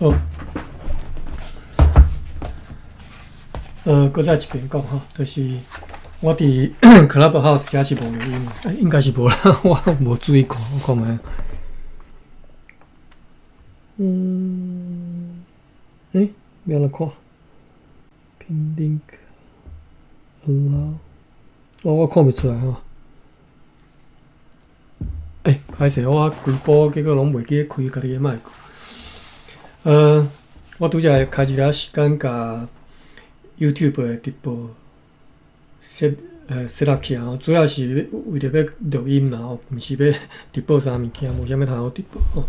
好，閣再一遍講吼，就是我佇 Clubhouse 遮是無錄音，應該是無啦，我無注意看，我看覓。嗯，欸，欲按怎看？Pin link allow，我看袂出來吼。欸，歹勢，我規晡結果攏袂記得開家己的麥克。我拄才開一下時間，共 YouTube 的直播設立起來吼，主要是為著欲錄音啦吼，毋是欲直播啥物件，無啥物通好直播吼。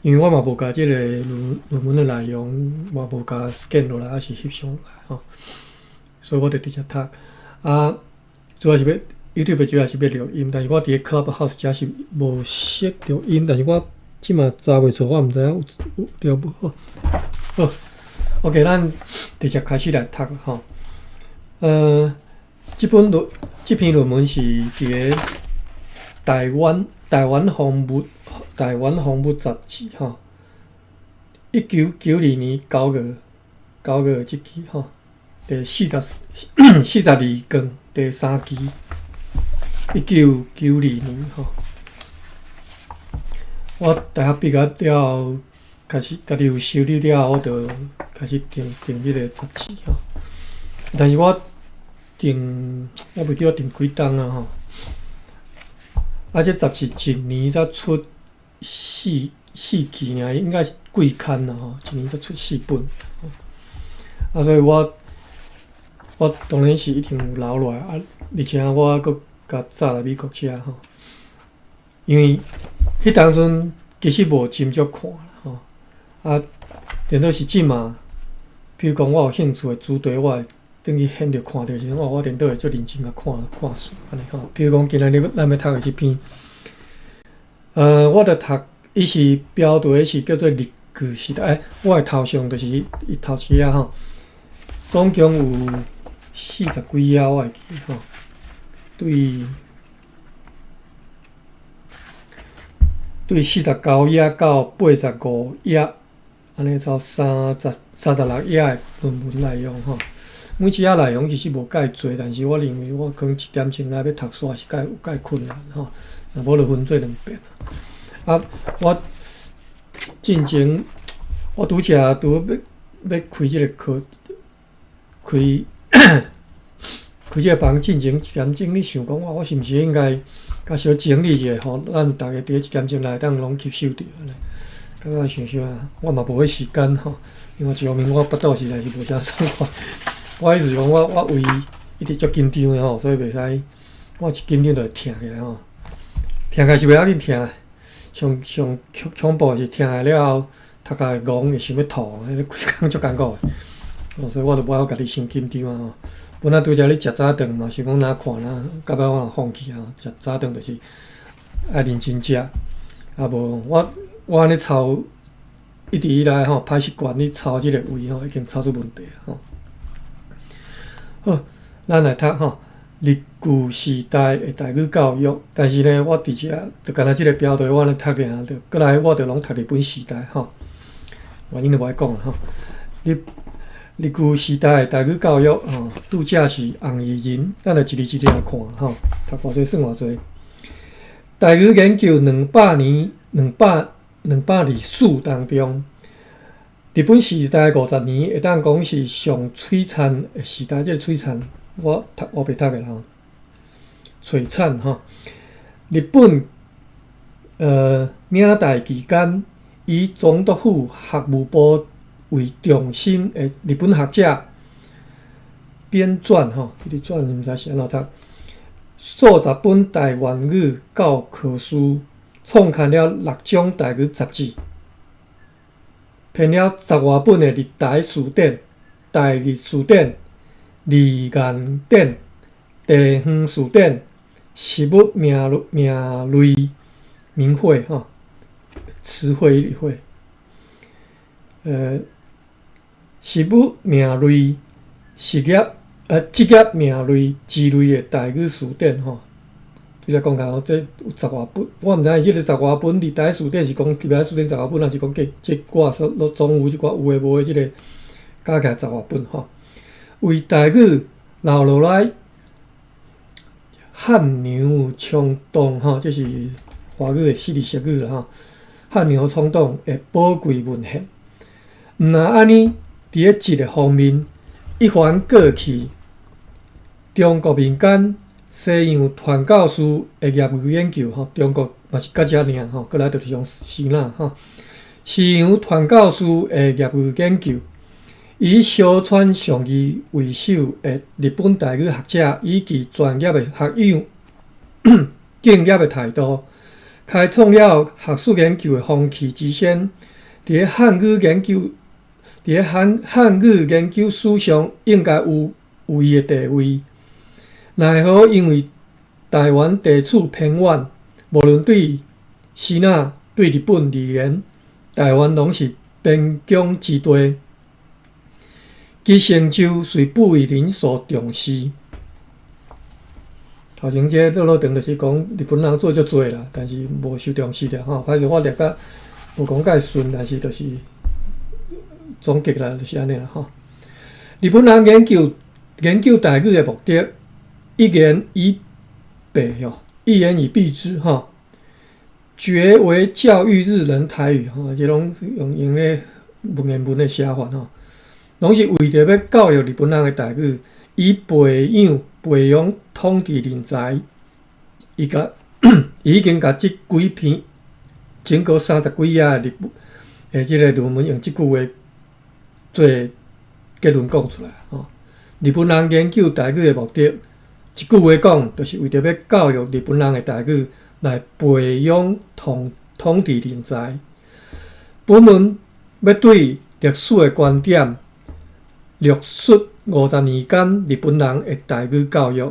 因為我嘛無共這个論文的內容，嘛無共 scan 落來，抑是翕相落來吼，所以我就直接讀。啊，主要是欲 YouTube 主要是欲錄音，但是我佇個 Clubhouse 遮是無設錄音，但是我這馬查袂出，我毋知影有對無吼。好，OK，咱直接開始來讀吼。這篇論文是佇個台灣風物雜誌吼，1992年9月9月這期吼，第42卷第三期，一九九二年吼。我大學畢業了後，開始家己有收入了後，我就開始訂訂這個雜誌吼。但是我訂，我袂記我訂幾冬啊吼。啊，這雜誌一年才出四期爾，應該是季刊啦吼，一年才出四本。啊，所以我當然是一定有留落來啊，而且我閣共載來美國遮吼，因為彼當陣其實無斟酌看啦吼，啊，顛倒是這馬，比如講我有興趣的主題，我會轉去現著看著時陣，我顛倒會足認真共看看書按呢吼。比如講今仔日咱欲讀的這篇，我著讀，伊是標題是叫做日據時代，欸，我的頭像就是伊頭一頁吼，總共有四十幾頁，我會記吼，對49頁到85頁，按呢湊36頁的論文內容吼。每一頁內容其實無介濟，但是我認為我可能一點鐘內欲讀煞是較有介困難吼。若無就分做兩遍。啊，我進前我拄才拄欲開這個課，開這個房進前一點鐘，咧想講我是毋是應該較小整理一下，予咱逐家佇一點鐘內當攏吸收著按呢。到尾想想啊，我嘛無彼時間吼，因為一方面我腹肚實在是無啥爽快。我意思是講，我胃一直足緊張的吼，所以袂使，我一緊張就會疼起來吼。疼起來是袂要緊疼，上上恐怖是疼來了後，頭殼會戇，會想欲吐，彼個規工足艱苦的。哦，所以我就無愛予家己傷緊張啊吼。本來拄才咧食早頓嘛，想講哪看哪，到尾我嘛放棄啊。食早頓就是愛認真食，啊無我按呢操，一直以來吼歹習慣咧操這個胃吼，已經操出問題啊吼。好，咱來讀吼日據時代的台語教育，但是呢，我佇遮就干焦這个標題我按呢讀爾，就閣來我就攏讀日本時代吼，原因就無愛講啊吼。日據時代的台語教育吼，拄才是洪怡仁，咱就一字一字來看吼，讀偌濟算偌濟。台語研究200年200歷史當中，日本時代50年會當講是上璀璨的時代。這个璀璨，我讀我袂讀的吼，璀璨吼。日本領台期間，以總督府學務部為中心的日本學者編撰吼，這个撰毋知是按怎讀，數十本台灣語教科書，創刊了六種台語雜誌，編了十外本的日台辭典、台日辭典、字源典、地方辭典、食物名類名彙吼，詞彙彙，食物名類、職業名類之類的台語辭典吼，拄才講較吼，這有十外本，我毋知影伊這个十外本伫台詞典是講入來詞典十外本，抑是講計這寡所總有這寡有的無的這个加起來十外本吼。為台語留落來汗牛充棟吼，這是華語的四字熟語啦吼。汗牛充棟的寶貴文獻。毋若按呢，佇咧這个方面，一番過去，中國民間西洋傳教士的業餘研究吼，中國嘛是佮遮爾吼，閣來就是用支那吼，西洋傳教士的業餘研究，以小川尚義為首的日本台語學者，以其專業的學養、敬業的態度，開創了學術研究的風氣之先，佇咧漢語研究，佇咧漢漢語研究史上應該有有伊的地位。奈何因為台灣地處偏遠，無論對支那、對日本而言，台灣攏是邊疆之地，其成就遂不為人所重視。頭前這個落落長就是講日本人做足濟啦，但是無受重視啦吼。歹勢我念甲無講介順，但是就是總結來就是按呢啦吼。日本人研究研究台語的目的，一言以蔽吼，一言以蔽之吼，厥為教育日人台語吼，這攏用用咧文言文的寫法吼，攏是為著欲教育日本人的台語，以培養培養統治人才。伊共伊已經共這幾篇整個三十幾頁的日本的這个論文，用這句話做結論講出來吼。日本人研究台語的目的，一句話講，就是為著欲教育日本人的台語，來培養統統治人才。本文欲對歷史的觀點，略述50年間日本人的台語教育。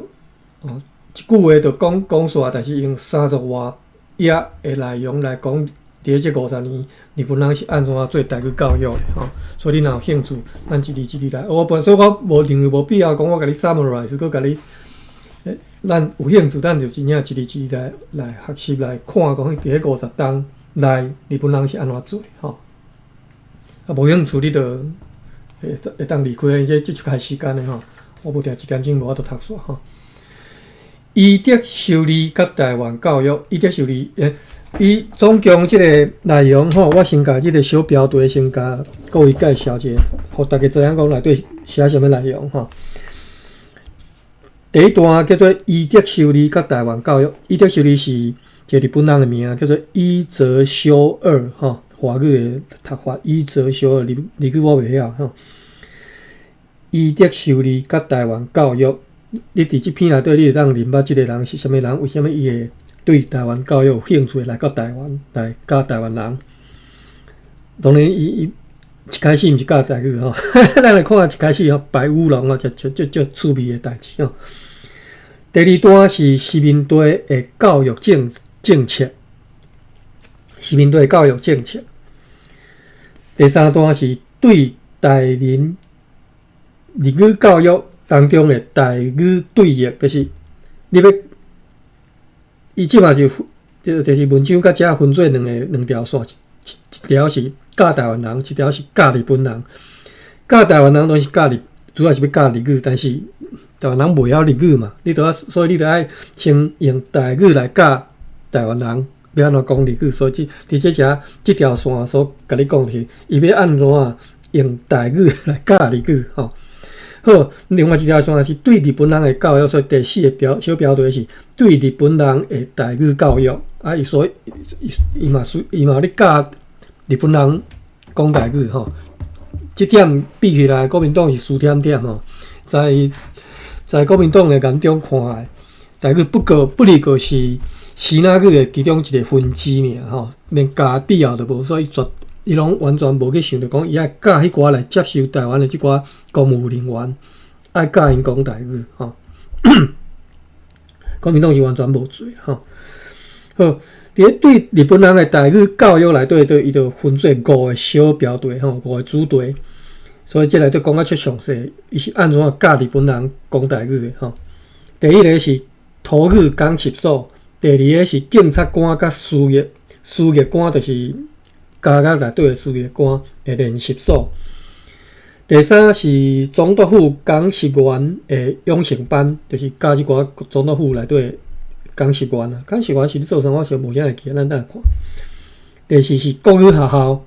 哦，一句話就講講煞，但是用三十外頁的內容來講，佇咧這五十年，日本人是按怎做台語教育的吼。所以你若有興趣，咱一字一字來。我本所以我無認為無必要講我共你 summarize，閣共你，咱有興趣，咱就真正一字一字來來學習來看，講佇咧五十冬內日本人是按怎做吼。啊，無興趣你就會會當離開，因為這這足開時間的吼。我無定一點鐘無法度讀煞吼。伊德修理佮台灣教育，伊德修理欸，伊總共這个內容吼，我先共這个小標題先共各位介紹一下，予大家知影講內底寫啥物內容吼。第一段叫做伊德修理佮台灣教育，伊德修理是一个日本人的名，叫做伊澤修二吼，華語的讀法伊澤修二，日日語我袂曉吼。伊德修理佮台灣教育，你佇這篇內底，你會當認捌這个人是啥物人，為啥物伊會對台灣教育有興趣來到台灣來教台灣人？當然，伊伊一開始毋是教台語吼，咱來看一開始吼擺烏龍啊，這這這這趣味的代誌吼。第二段是殖民地的教育政政策，殖民地的教育政策。第三段是對台人日語教育當中的台語對譯，就是你欲伊這嘛是就就是文章佮遮分做兩个兩條線，一一條是教台灣人，一條是教日本人。教台灣人攏是教日，主要是欲教日語，但是台灣人袂曉日語嘛，你著愛，所以你著愛先用台語來教台灣人欲按怎講日語。所以這佇這遮這條線所共你講是，伊欲按怎用台語來教日語吼。好，另外一條線是對日本人的教育，所以第四个標小標題是對日本人的台語教育。啊，伊所以伊伊嘛屬伊嘛咧教日本人講台語吼。這點比起來，國民黨是輸忝點吼。在在國民黨的眼中看來，台語不過不離過是支那語的其中一个分支爾吼，連教必要都無，所以絕伊攏完全無去想著講，伊愛教彼寡來接受台灣的這寡公務人員，愛教𪜶講台語吼。國民黨是完全無做吼。好，佇咧對日本人的台語教育內底，就伊就分做五个小標題吼，五个主題。所以這內底講甲足詳細，伊是按怎教日本人講台語的吼。第一个是土語講習所，第二个是檢察官佮司譯，司譯官就是監獄內底的司譯官的練習所。第三是總督府講習員的養成班，就是教這寡總督府內底的講習員啊。講習員是咧做啥？我小無啥會記，咱等下看。第四是國語學校，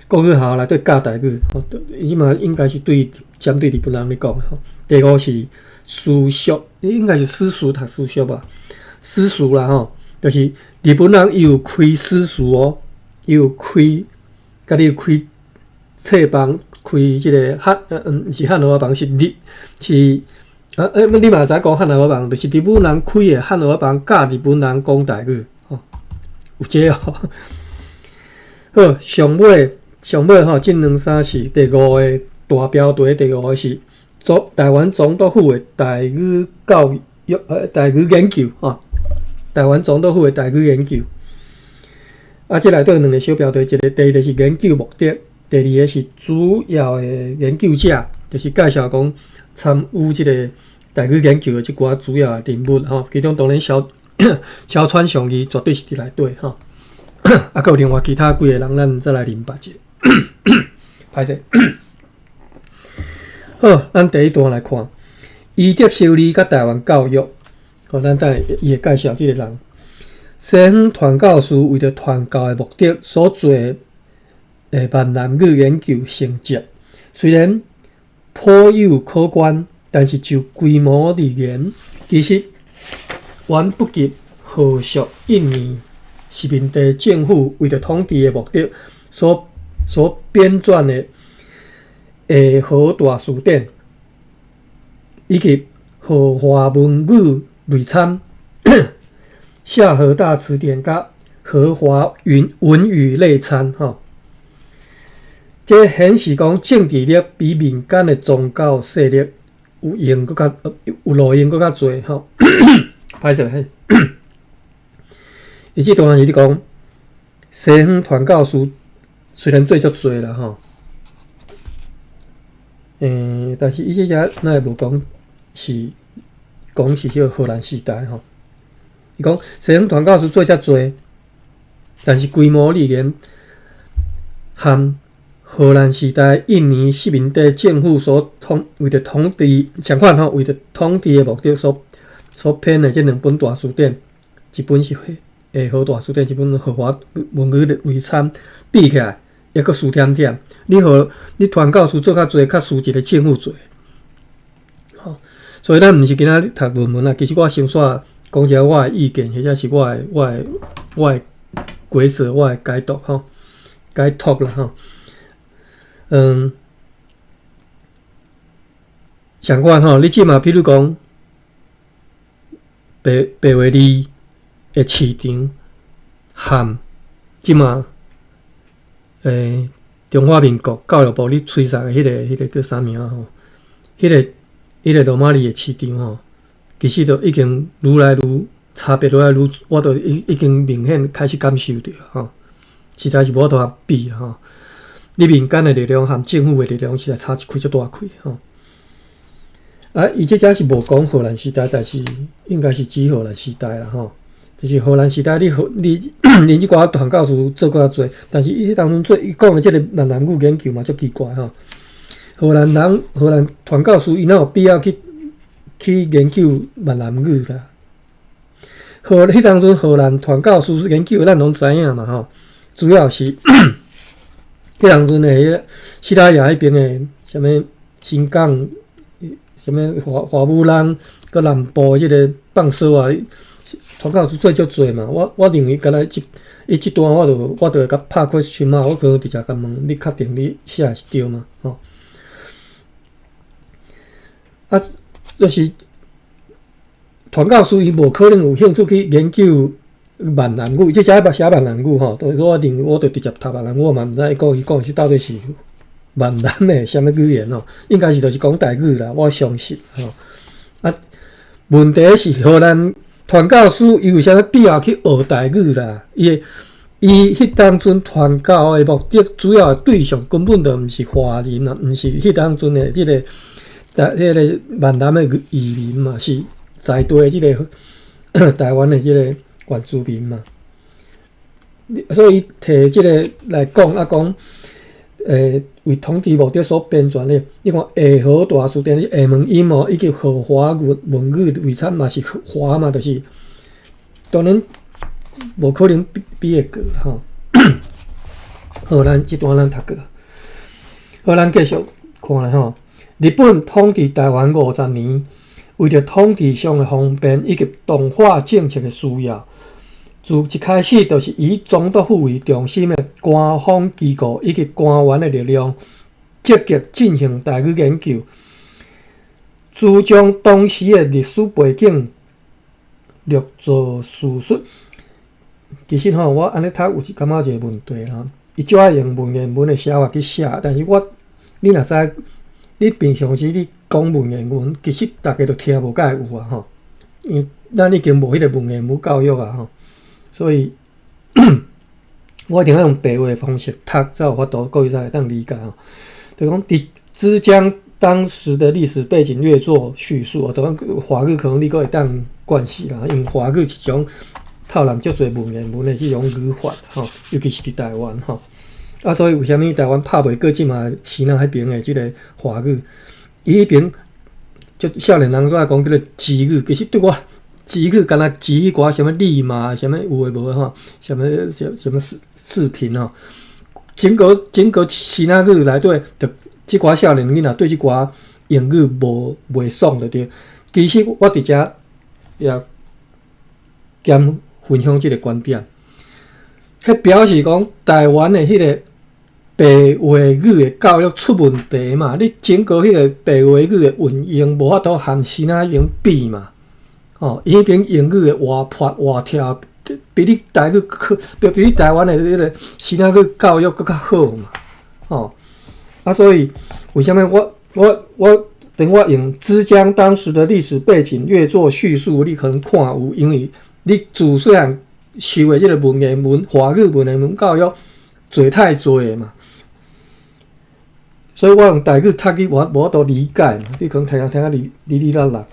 國語學校內底教台語，吼，伊這馬應該是對針對日本人咧講的吼。第五是私塾，應該是私塾讀私塾吧？私塾啦吼，就是日本人伊有開私塾哦，伊有開，家己開冊房，開這个漢，毋是漢和房，是日是啊，欸，你嘛知講漢和房，就是日本人開的漢和房，教日本人講台語，吼，有這个哦。好，上尾上尾吼，這兩三是第五个大標題，第五个是總臺灣總督府的台語教育，台語研究，吼，臺灣總督府的台語研究。啊，這內底有兩个小標題，一个第一个是研究目的，第二个是主要的研究者，就是介紹講參與這个台語研究的這寡主要的人物吼，其中當然小小川雄二絕對是佇內底吼，啊，閣有另外其他幾个人，咱再來明白者。歹勢。好，咱第一段來看，伊德修理佮臺灣教育，好，咱等下伊會介紹這个人。西方傳教士為著傳教的目的所做的閩南語研究成績，雖然頗有可觀，但是就規模而言，其實遠不及荷屬印尼殖民地政府為著統治的目的所編纂的《下河大辭典》以及《荷華文語類參》。下河大辭典佮荷華文文語類參，吼，這顯示講政治力比民間的宗教勢力有用閣較有路用閣較濟，吼。歹勢嘿，伊這段是咧講西方傳教士雖然做足濟啦，吼，但是伊這遮哪會無講是講是彼个荷蘭時代，吼。伊講西方傳教士做遮濟，但是規模而言，和荷蘭時代印尼殖民地政府所統為著統治相反吼，為著統治的目的所編的這兩本大辭典，一本是《下河大辭典》，一本《荷華文語類參》，比起來，抑閣輸忝忝。你荷你傳教士做較濟，較輸一个政府做。吼，所以咱毋是今仔日讀論文啊，其實我先煞講一下我的意見，或者是我的解說，我的解讀吼，解讀啦吼。相款吼，你這馬比如講白白話字的市場，和這馬中華民國教育部咧催殺的彼个叫啥名吼？彼个羅馬字的市場吼，其實都已經愈來愈差別，愈來愈，我都已經明顯開始感受著吼，實在是無法度比吼。你民間的力量和政府的力量實在差一開足大開吼。啊，伊這遮是無講荷蘭時代，但是應該是指荷蘭時代啦吼。就是荷蘭時代，你荷你恁這寡傳教士做較濟，但是伊彼當陣做伊講的這个閩南語研究嘛，足奇怪吼。荷蘭人、荷蘭傳教士，伊哪有必要去研究閩南語啦？荷彼當陣荷蘭傳教士研究，咱攏知影嘛吼。主要是彼當陣的彼个西拉雅彼邊的啥物新港、啥物華華武人，閣南部這个放索啊，傳教士做足濟嘛。我認為敢若這伊這段我就會共拍 question 嘛，我可能直接共問你確定你寫的是對嗎？吼。啊，就是傳教士伊無可能有興趣去研究閩南語，這遮捌寫閩南語吼，所以我認為我就直接讀閩南語，我嘛毋知伊講伊講是到底是閩南的啥物語言吼，應該是就是講台語啦，我相信吼。啊，問題是荷蘭傳教士伊有啥物必要去學台語啦？伊彼當陣傳教的目的，主要的對象根本就毋是華人啊，毋是彼當陣的這个在彼个閩南的移民嘛，是在地的這个台灣的這个原住民嘛。所以提這个來講，啊講，為統治目的所編纂的，你看下河大辭典，下門音哦，以及和華文文語遺產嘛是華嘛，就是當然無可能比比會過吼。好，咱這段咱讀過。好，咱繼續看咧吼。日本統治台灣50年，為著統治上的方便以及同化政策的需要，自一開始就是以總督府為中心的官方機構以及官員的力量，積極進行台語研究，主將當時的歷史背景略作敘述。其實吼，我按呢讀有一感覺一个問題吼，伊足愛用文言文的寫法去寫，但是我你若知，你平常時你講文言文，其實逐家都聽無蓋有啊吼，因為咱已經無彼個文言文教育啊吼，所以我一定愛用白話的方式讀，才有法度各位才會當理解吼。就講佇只將當時的歷史背景略作敘述，就講華語可能你閣會當慣勢啦，因為華語是一種套納足濟文言文的這種語法吼，尤其是佇台灣吼。啊，所以為啥物台灣拍袂過這馬支那彼爿的這个華語？伊彼爿就少年人都愛講叫做支語，其實對我支語敢若支彼寡啥物立馬、啥物有的無的吼，啥物啥啥物視頻吼，整個整個支那語內底，就這寡少年囡仔對這寡用語無袂爽就對。其實我佇遮也兼分享這个觀點，彼表示講台灣的彼个白話語的教育出問題嘛？你整個彼个白話語的運用無法度和支那彼爿比嘛？哦，伊彼爿英語的活潑活跳，比你台語課，比你台灣的彼个支那語教育閣較好嘛？哦，啊，所以為啥物我等我用只將當時的歷史背景略作敘述，你可能看有，因為你自細漢受的這个文言文、華語文言文教育濟太濟嘛，所以我用台語讀去，我無法度理解嘛。你可能聽聽啊哩哩哩啦啦，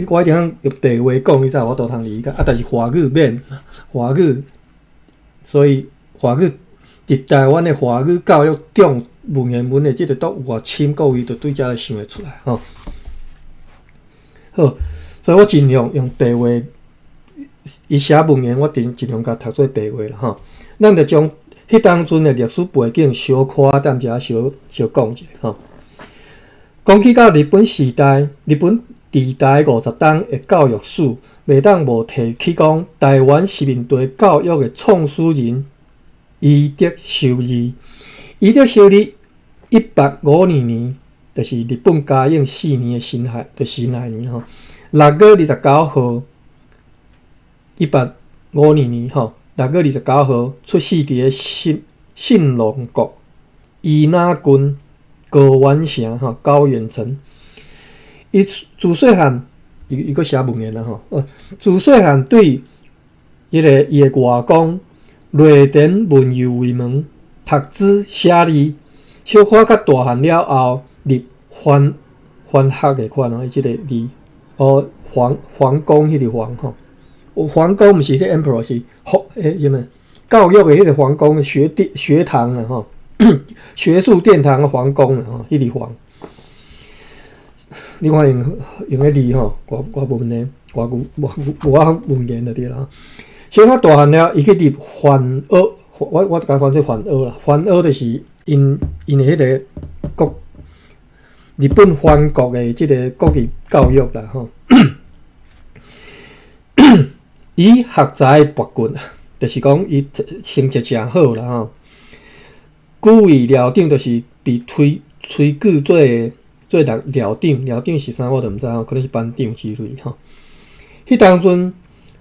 我一定用白話講，你才有法度通理解。啊，但是華語免，華語，所以華語佇台灣的華語教育中，文言文的這个都有偌深，各位就對遮來想會出來吼。好，所以我盡量用白話，伊寫文言，我盡盡量共讀做白話啦吼。咱就將彼當陣的歷史背景小可踮遮小小講一下吼。講起到日本時代，日本治台50冬的教育史，袂當無提起講台灣殖民地教育的創始人伊德修二。伊德修二1852年，就是日本嘉應四年的辛亥，就辛亥年吼，6月29號，1852年吼，六月二十九號出世佇个信信濃國伊那郡高遠城吼，高遠城。伊自細漢，伊伊閣寫文言啦吼，自細漢對彼个伊的外公內田文右衛門讀書寫字，小可較大漢了後，入藩藩學的款哦，伊這个字哦，皇皇宮彼个皇吼，皇宮毋是彼 emperor 是學欸啥物教育的彼个皇宮學殿學堂啊吼，學術殿堂的皇宮啊吼，彼个皇。你看用用彼字吼，偌偌文的，偌無無無法文言就對啦。小可大漢了，伊去入藩學，我我共翻做藩學啦。藩學就是𪜶𪜶的彼个國日本藩國的這个國立教育啦吼。伊學才拔骨，就是講伊成績誠好啦吼。舉為寮長，就是被推推舉做做寮寮長，寮長是啥我都毋知吼，可能是班長之類吼。彼當陣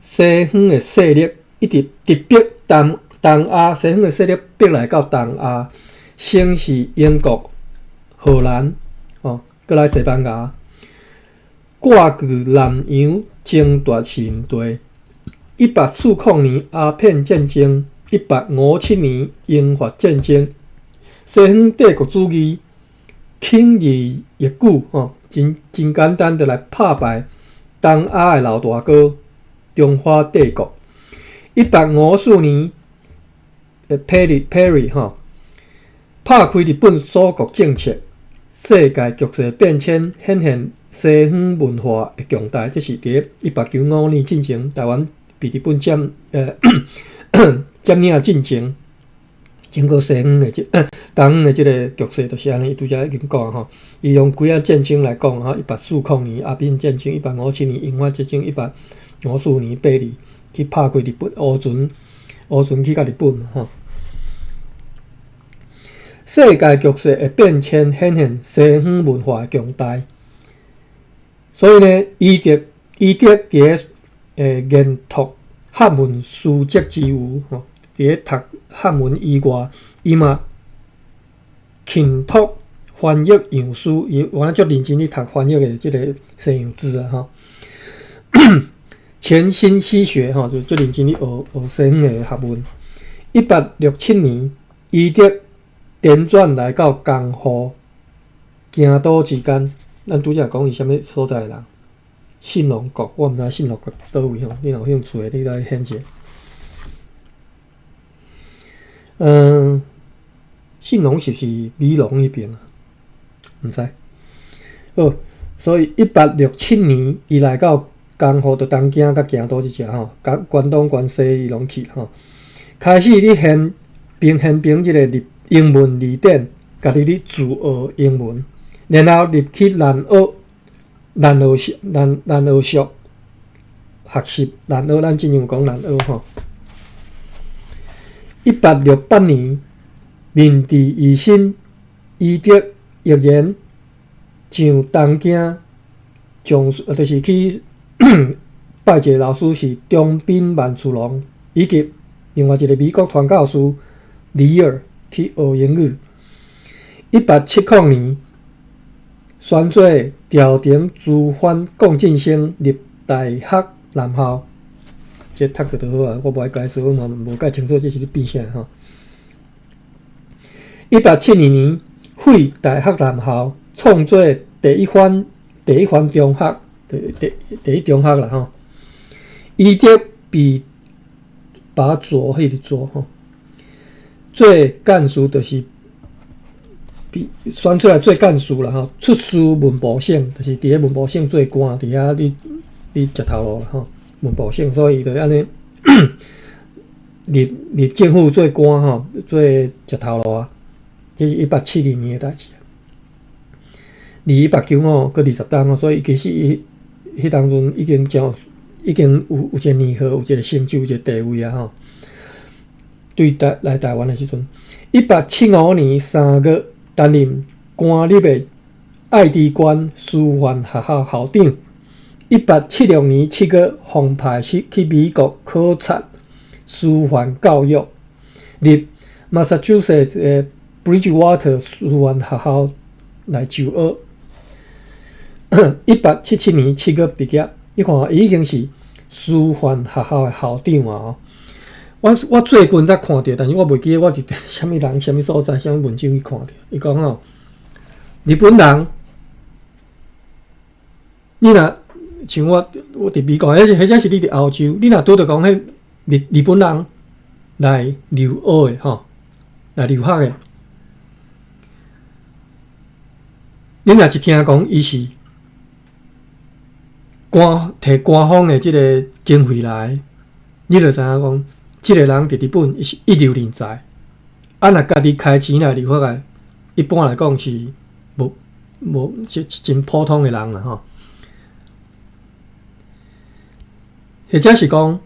西方的勢力一直直逼東東亞，西方的勢力逼來到東亞，先是英國、荷蘭，吼，閣來西班牙，割據南洋爭奪殖民地。1840年鴉片戰爭，1857年英法戰爭，西方帝國主義輕而易舉，吼，真真簡單就來拍敗東亞的老大哥中中華帝國。1854年，Perry Perry 吼，拍開日本鎖國政策，世界局勢變遷，顯現西方文化的強大。這是佇1895年進前，台灣被日本佔領進前，整個西方的這東方的這个局勢就是按呢，伊拄才已經講吼，伊用幾仔戰爭來講吼，1840年鴉片戰爭，1857年英法戰爭，1854年貝利去拍開日本烏船，烏船去共日本吼。世界局勢的變遷，顯現西方文化的強大。所以呢，伊德佇咧研讀漢文書籍之餘，吼，佇咧讀漢文以外，伊嘛勤讀翻譯洋書，伊原來足認真咧讀翻譯的這个西洋字啊，吼。潛心西學，吼，就足認真咧學學西方的學問。1867年，伊德輾轉來到江戶、京都之間。咱拄才講伊啥物所在的人？信濃國，我毋知信濃國佗位吼，你若有興趣的，你來顯者。信濃是毋是美濃彼邊啊？毋知。好，所以1867年，伊來到江戶，就東京佮京都這遮吼，關東、關西伊攏去吼。開始咧編編編編這个日英文字典，家己咧自學英文，然後入去蘭學、蘭學塾、蘭學塾學習蘭學，咱之前有講蘭學吼。1868年，明治維新，伊德毅然上東京，上就是去拜一个老師是中濱萬次郎，以及另外一个美國傳教士李爾去學英語。1870年，選做朝廷資藩龔進生入大學男校，這讀過就好啊，我無愛解說，我嘛無介清楚這是咧變啥吼。1872年，廢大學男校，創做第一番中學，第一中學啦吼。伊德被拔擢彼个做吼，做幹事就是被選出來做幹事啦吼，出仕文部省，就是佇咧文部省做官，佇遐咧食頭路啦吼。文部省，所以伊就按呢入政府做官吼，做食頭路啊。這是1872年的代誌。離1895閣20冬，所以其實伊彼當陣已經真已經有一個年號，有一個成就，有一個地位啊吼。對台來台灣的時陣，1875年3月擔任官立的愛知縣師範學校校長。1876年7月，奉派去美國考察師範教育，入 Massachusetts 的 Bridgewater 師範學校來就學。1877年7月畢業，你看伊已經是師範學校的校長啊！我最近才看著，但是我袂記得我佇啥物人、啥物所在、啥物文章去看著。伊講吼，日本人，你若像我佇美國，或者是你佇歐洲，你若拄著講彼日本人來留學的吼，來留學的，你若一聽講伊是摕官方的這个經費來，你就知影講，這个人佇日本伊是一流人才。啊，若家己開錢來留學的，一般來講是無是真普通的人啦吼。或者是講，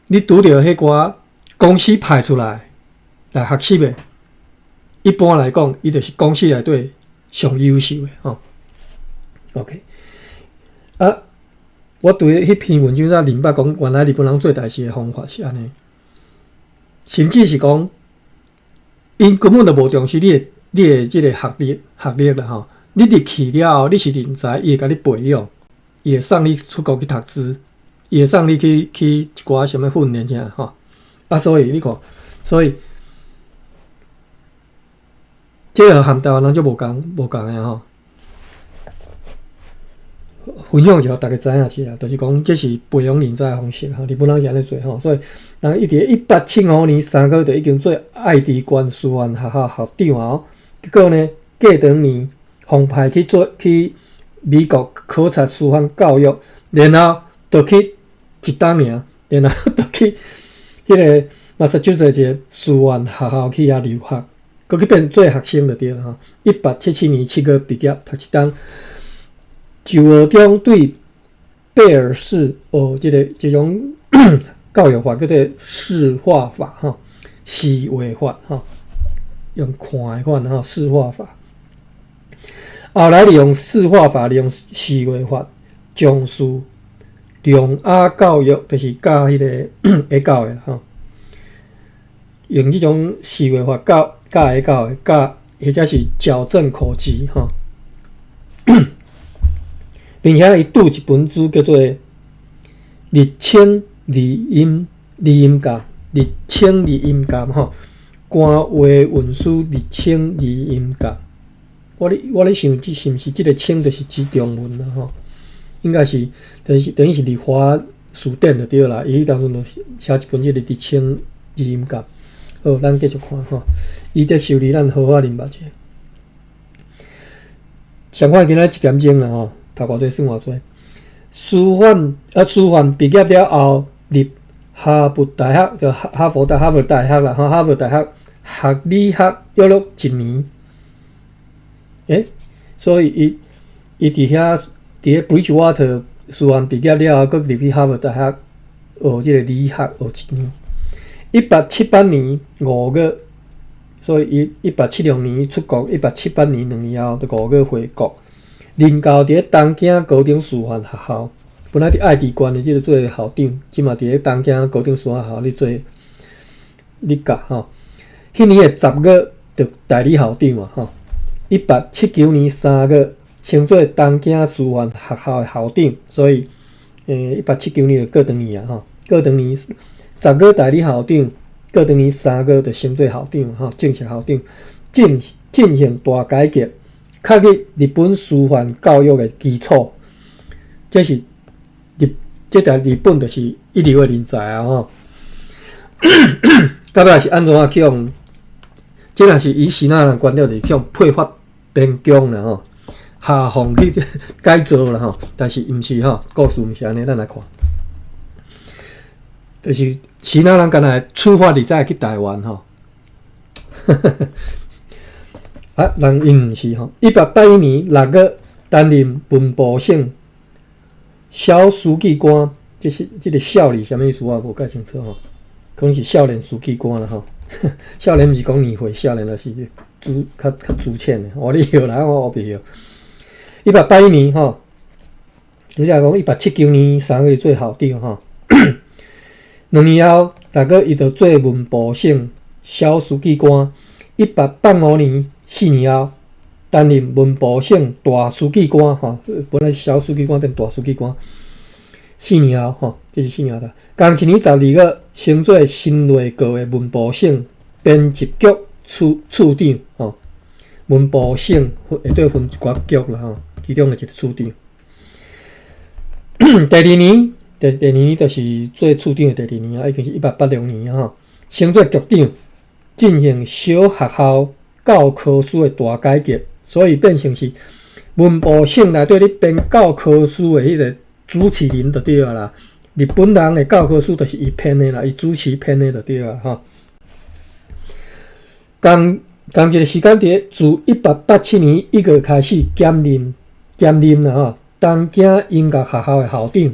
你拄著彼寡公司派出來來學習的，一般來講，伊就是公司內底上優秀的吼。OK。啊！我對彼篇文章才明白講，原來日本人做代誌的方法是按呢，甚至是講，𪜶根本就無重視你的這个學歷啦吼。你入去了後，你是人才，伊會共你培養，伊會送你出國去讀書，伊會送你去一寡啥物訓練啥吼。啊，所以你看，所以這个和台灣人足無仝的吼。分享一下，大家知影一下，就是講這是培養人才的方式吼，日本人是按呢做吼，所以人伊佇1875年3月就已經做愛知縣師範學校校長啊，結果呢，過長年奉派去做去美國考察師範教育，然後就去一冬爾，然後就去彼個馬薩諸塞一个師範學校去遐留學，閣去變做學生就對啦吼。1877年7月畢業，讀一冬。就學中對貝爾氏學這个這種教育法叫做視畫法吼，視畫法吼，用看的款吼，視畫法。後來利用視畫法，利用視畫法，重視聾啞教育，就是教彼个會教的吼，用這種視畫法教教會教的教，或者是矯正口吃吼。並且伊著一本書叫做《日清字音鑑》，日清字音鑑吼，官話運輸日清字音鑑。我咧想，這是毋是這个清就是指中文啦吼？應該是，就是等於是日華辭典就對啦。伊彼當陣就寫一本這个日清字音鑑。好，咱繼續看吼。伊得修理，咱好好明白一下。相反，今仔一點鐘啦吼。讀偌濟算偌濟。師範畢業了後，入哈佛大學，就哈佛大學啦，吼，哈佛大學學理學約略一年。所以伊佇遐佇咧 Bridgewater 師範畢業了後，閣入去哈佛大學學這个理學學一年。1878年5月，所以伊1876年出國，1878年2年後就五月回國。任教佇咧東京高等師範學校，本來佇愛知縣的這个做校長，這馬佇咧東京高等師範學校咧做咧教吼。彼年的10月就代理校長啊吼。1879年3月升做東京師範學校的校長，所以1879年就過長年啊吼，過長年十月代理校長，過長年三月就升做校長吼，正式校長，進行大改革，確立日本師範教育的基礎。這是日，這佇日本就是一流的人才啊吼。到尾是按怎去予？這若是以支那人觀點，就是去予配發邊疆啦吼，下放去改造啦吼。但是毋是吼，故事毋是按呢，咱來看，就是支那人敢若處罰你才會去台灣吼。啊，人𪜶毋是吼。1881年6月擔任文部省小書記官，這是這个少字啥物意思？我無蓋清楚吼，可能是少年書記官啦吼。少年毋是講年歲，少年就是資較較資淺的。我咧曉啦，我袂曉。一八八一年吼，就是講1879年3月做校長吼。2年後，大概伊就做文部省小書記官。1885年4年後，擔任文部省大書記官吼。本來是小書記官變大書記官。四年後吼，這是四年後啦。仝一年12月，升做新內閣的文部省編輯局處處長吼。文部省會底分一寡局啦吼，其中的一个處長。第二年，第二年就是做處長的第二年啊，已經是1886年吼，升做局長，進行小學校教科書的大改革，所以變成是文部省內底咧編教科書的彼个主持人就對啦。日本人的教科書就是伊編的啦，伊主持編的就對啦吼。仝仝一个時間佇自1887年1月開始兼任啦吼，東京音樂學校的校長。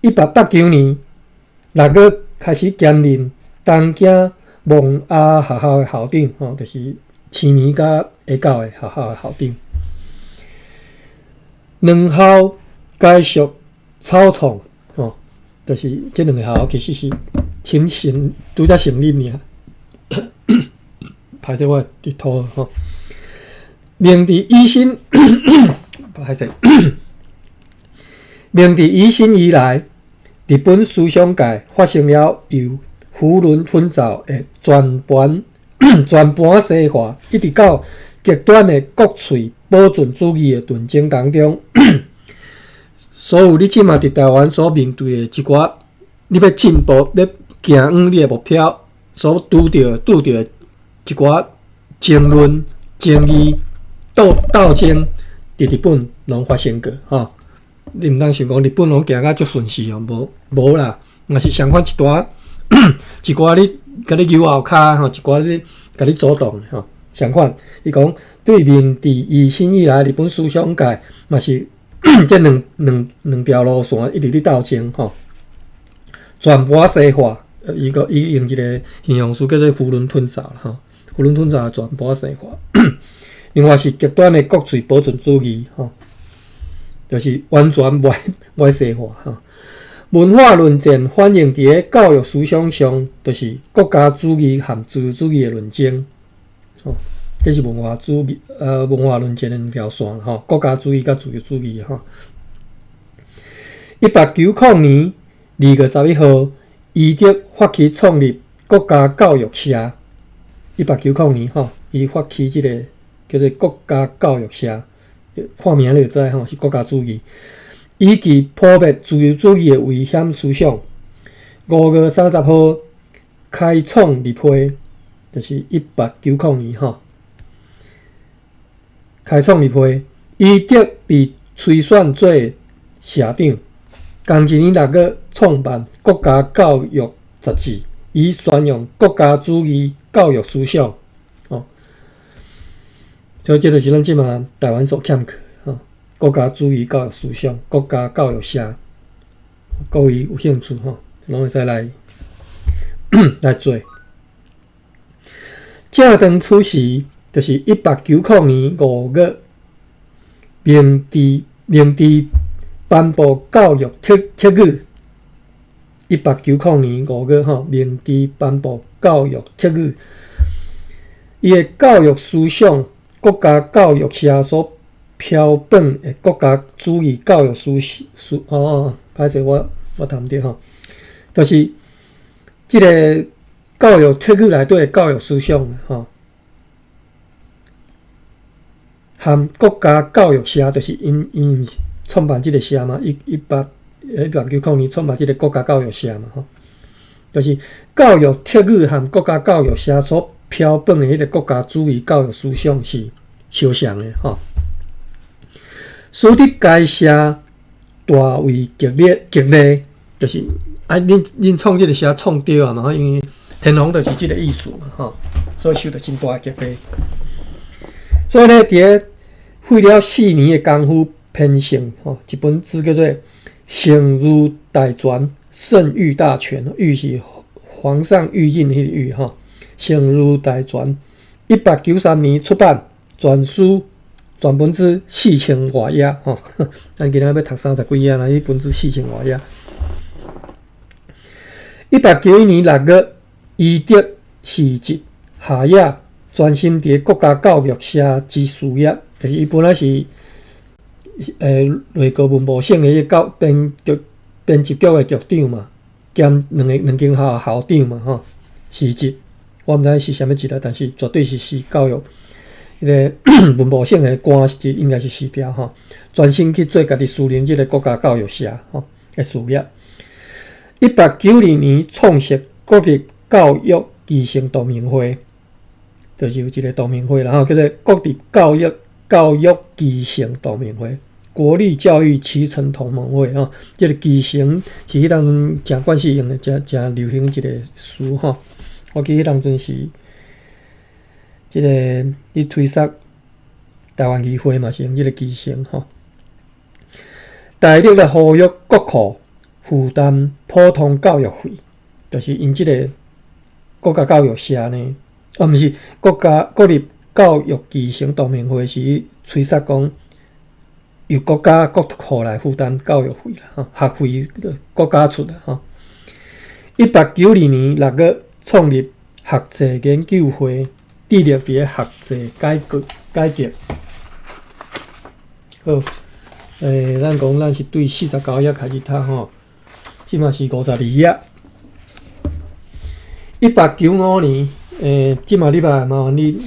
1889年6月開始兼任東京盲啞學校的校長，吼，就是青年佮會教的學校的校長。兩校皆屬草創，吼，就是這兩个學校其實是親成拄才成立爾。歹勢，我佇吐吼。明治維新，歹勢。明治維新以來，日本思想界發生了由孚崙薰造的全盤西化，一直到極端的國粹保存主義的論爭當中，所有你這馬佇台灣所面對的一寡，你欲進步、欲行遠你的目標，所拄著的一寡爭論、爭議、鬥爭，佇日本攏發生過吼。你毋通想講日本攏行甲足順勢哦，無無啦，嘛是相款一寡一寡咧共你搝後跤吼，一寡咧共你阻擋吼。相款，伊講對明治維新以來，日本思想界嘛是這兩條路線一直咧鬥爭吼。全盤西化，伊個伊用一個形容詞叫做囫圇吞棗吼，囫圇吞棗全盤西化。另外是極端的國粹保存主義吼，就是完全袂愛西化吼。文化論戰反映佇咧教育思想上，就是國家主義和自由主義的論爭。吼，這是文化主義，文化論戰的兩條線吼，國家主義佮自由主義吼。1890年2月11號，伊德發起創立國家教育社。1890年吼，伊發起這個叫做國家教育社，看名你就知吼，是國家主義，以及撲滅自由主義的危險思想。5月30號開創立會，就是1890年吼。開創立會，伊德被推選做社長。仝一年6月創辦國家教育雜誌，以宣揚國家主義教育思想。哦，所以這就是咱這馬台灣所欠缺吼，國家主義教育思想，國家教育社，各位有興趣吼，攏會使來做。正當此時，就是1890年5月，明治頒布教育特諭。1890年5月吼，明治頒布教育特諭，伊的教育思想，國家教育社所標榜的國家主義教育思哦，歹勢我讀毋著吼，就是這个教育特諭內底的教育思想吼，和國家教育社，就是𪜶創辦這个社嘛，1890年創辦這个國家教育社嘛吼，就是教育特諭和國家教育社所標榜的彼个國家主義教育思想是相像的吼。使得該社大為激烈激勵，就是啊，恁創這个社創著啊嘛，因為天皇就是這个意思嘛吼，所以受著真大的激勵。所以呢，佇咧費了4年的功夫編成吼一本書叫做《聖諭大全》，聖諭大全，諭是皇上諭令彼个諭吼，聖諭大全，1893年出版，全書全本書四千外頁吼，咱今仔欲讀三十幾頁啦，彼本書四千外頁。1891年6月，伊德辭職下野，專心佇咧國家教育社之事業。就是伊本來是內閣文部省的彼個教編輯局的局長嘛，兼兩間學校校長嘛吼，辭職。我毋知是啥物職啦，但是絕對是辭教育彼个文部省的官職，應該是辭掉吼，專心去做家己私人這个國家教育社吼的事業。1892年創設國立教育基成同盟會，就是有一个同盟會，然後叫做國立教育基成同盟會，國立教育期成同盟會吼。這个基成是彼當陣誠慣勢用的，誠誠流行一个詞吼。我記彼當陣是這个咧推捒台灣議會嘛，是用這个基成吼。大力來呼籲國庫負擔普通教育費，就是𪜶這个國家教育社呢，哦，毋是國立教育基成同盟會是催促講由國家國庫來負擔教育費啦，吼，學費國家出啦，吼。1892年6月創立學制研究會，致力佇咧學制改革。好，咱講咱是對49頁開始讀吼，這馬是52頁。1895年，這馬禮拜麻煩你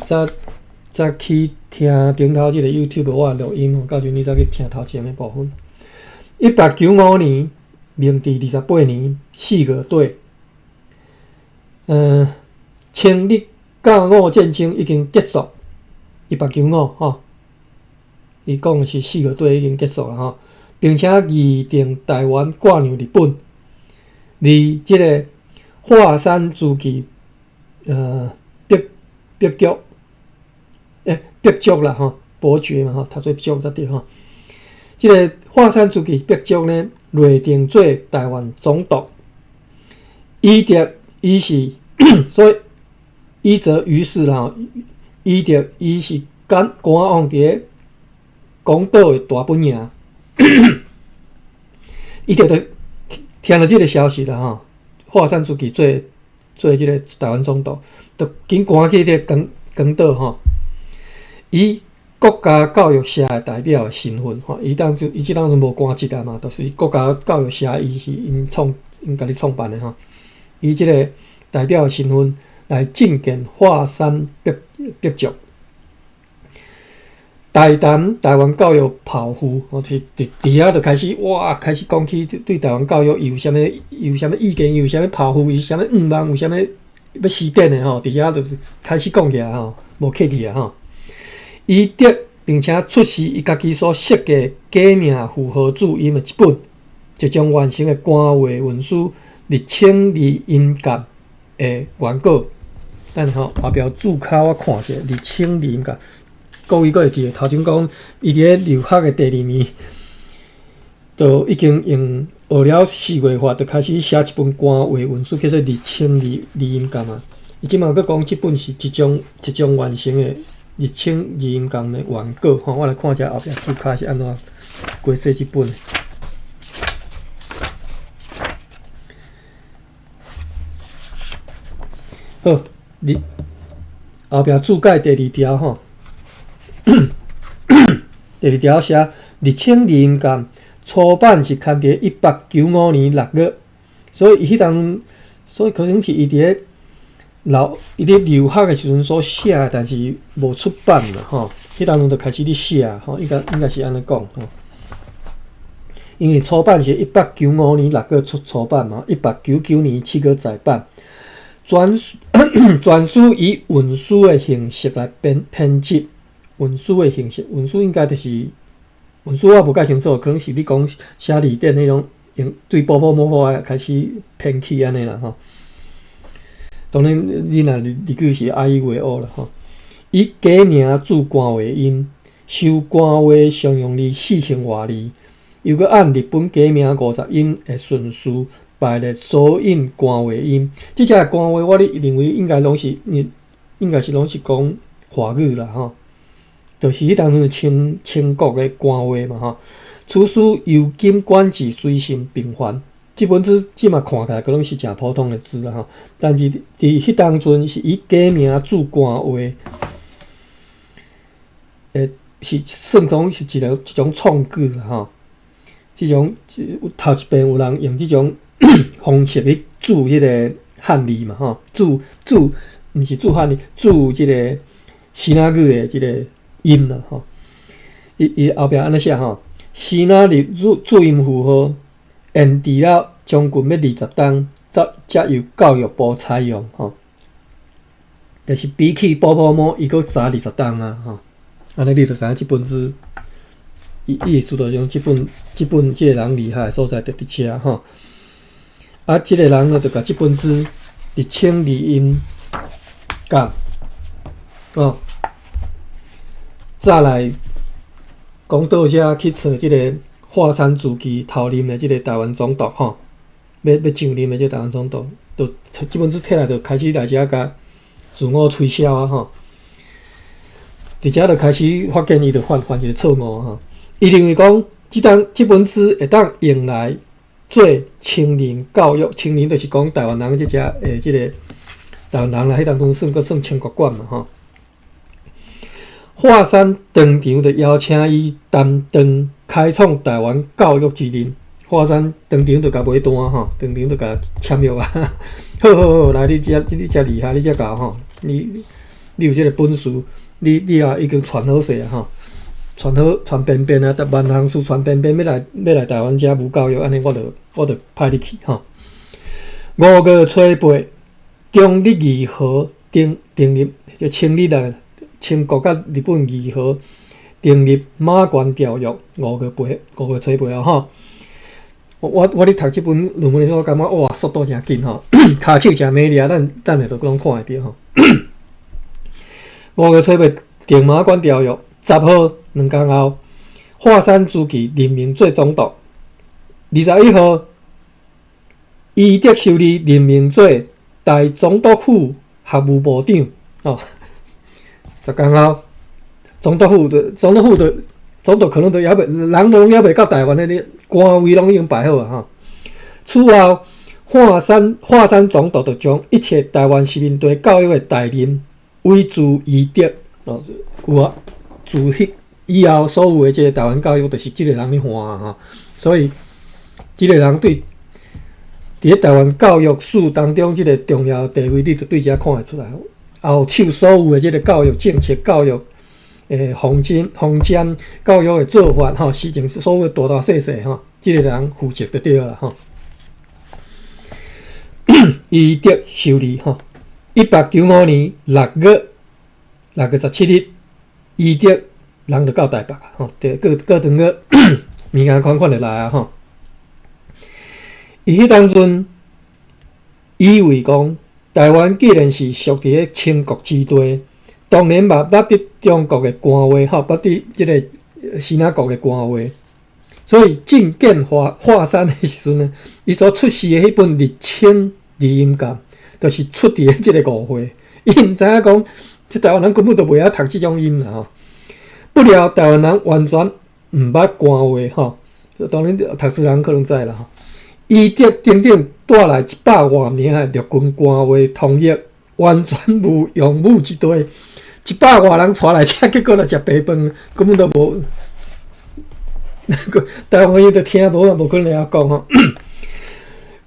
再去聽頂頭這个 YouTube 我的錄音吼，到時陣你再去聽頭前的部分。1895年，明治28年4月底，清日甲午戰爭已經結束。一八九五吼，伊講的是四月底已經結束了吼，並且擬定臺灣割讓日本，而這个樺山資紀，伯伯爵，伯爵啦吼，伯爵嘛吼，讀做爵才對吼。這个樺山資紀伯爵呢，內定做臺灣總督，伊著伊是，所以伊則於是啦，伊著伊是趕趕往佇个廣島的大本營，伊著著聽著這个消息啦吼，樺山資紀做做這个臺灣總督，就緊趕去這个廣廣島吼，以國家教育社的代表的身份吼，伊當陣伊這當陣無官職啊嘛，就是國家教育社，伊是𪜶創𪜶家己創辦的吼，以這个代表的身份來覲見樺山伯伯爵，大談臺灣教育抱負，吼，是佇佇遐就開始哇，開始講起對臺灣教育伊有啥物伊有啥物意見，伊有啥物抱負，伊啥物願望，有啥物欲實踐的吼，佇遮就是開始講起來吼，無客氣啊吼。伊得並且出示伊家己所設計假名符號注音的一本，一張完成的官話文書日清字音鑑的原稿。等下吼，後壁注跤我看者日清字音鑑，各位閣會記得頭前講，伊佇咧留學的第二年，就已經用學了四月法，就開始寫一本官話文書，叫做日清字字音鑑啊。伊這馬閣講這本是一張一張完成的日清字音鑑的原稿吼，我來看一下後壁注跤是按怎規寫這本。好，你後壁注解第二條吼，第二條寫日清字音鑑初版是刊佇1895年6月，所以伊彼當陣，所以可能是伊佇咧留伊咧留學的時陣所寫的，但是無出版啦吼。彼當陣就開始咧寫吼，應該應該是按呢講吼。因為初版是一八九五年六月出初版嘛，1899年7月再版。全全書以文書的形式來編編輯，文書的形式，文書應該就是文書，我無介清楚，可能是你講寫字典彼種，用對波波摸摸開始編起按呢啦吼。當然，你若字句是啊伊為烏啦吼。以假名注官話音，收官話常用字四千外字，又閣按日本假名50音的順序排列索引官話音。這只官話，我咧認為應該攏是，應該是攏是講華語啦吼。就是彼當陣清清國的官話嘛吼。此書由今管制隨身頻繁。這本書這馬看起來閣攏是誠普通的書啦吼，但是佇彼當陣是以假名注官話，是算講是一個一種創舉啦吼。這種頭一遍有人用這種方式去注彼個漢字嘛吼，注注毋是注漢字，注這个支那語的這个音啦吼。伊伊後壁按呢寫吼，支那字注注音符號。延遲了將近欲20冬，才才由教育部採用吼。就是比起波波摩，伊閣早20冬啊吼。按呢你就知影這本書，伊伊意思就是講，這本這本這个人厲害的所在就佇遮吼。啊，這个人呢，就共這本書日清字音鑑哦，再來講到遮去揣這个。樺山資紀頭任的這个臺灣總督吼，欲欲上任的這个臺灣總督，就這本書提來就開始來遮共自我吹簫啊吼，佇遮就開始發現伊就犯犯一个錯誤吼。伊認為講，這當這本書會當用來做青年教育，青年就是講臺灣人這隻的這个臺灣人啦，彼當陣算閣算清國管嘛吼。華山當場就邀請伊擔當開創臺灣教育之任。華山當場就共買單吼，當場就共簽約啊！好好好，來你遮你遮厲害，你遮𠢕吼，你你有這个本事，你你也已經傳好勢啊吼！傳好傳便便啊，萬行師傳便便欲來欲來台灣遮謀教育，按呢我就派你去吼。五月初八，中日議和訂訂立，就清日啊，清國佮日本議和訂立馬關條約。五月八，五月初八啊吼。我咧讀這本論文的時候，我感覺哇，速度誠緊吼，跤手誠美麗啊，咱等下就攏看會著吼。五月初八訂馬關條約，10號2工後，樺山資紀任命做總督。21號，伊德修利任命做大總督府學務部長。哦，10工後，總督府的總督可能都猶未，人攏猶未到台灣的，咧官位攏已經擺好啊！吼。此後，樺山總督就將一切台灣殖民地教育的大任委諸伊德。哦，有啊，自彼以後，所有的這個台灣教育就是這個人咧換啊！吼，所以這個人對佇咧台灣教育史當中這個重要地位，你就對遮看會出來。後手所有的這個教育政策、教育方針、方針、教育的做法，吼，事情所有大大細細，吼，這個人負責就對啦，吼。伊德修利，吼，1895年6月17日，伊德人就到台北啊，吼，對，過過長個物件款款就來啊，吼。伊彼當陣以為講，台灣既然是屬佇咧清國之地，當然嘛捌佇中國的官話，吼，捌佇這個支那國的官話，所以覲見樺山的時陣呢，伊所出示的彼本日清字音鑑，就是出佇咧這個誤會。伊毋知影講，這台灣人根本就袂曉讀這種音啦，吼。不料台灣人完全毋捌官話，吼，當然讀書人可能知啦，吼。伊德等等帶來一百外名的陸軍官話通譯，完全無用武之地。一百外人帶來遮，結果來食白飯，根本都無。台灣話都聽無啊，無可能會曉講吼。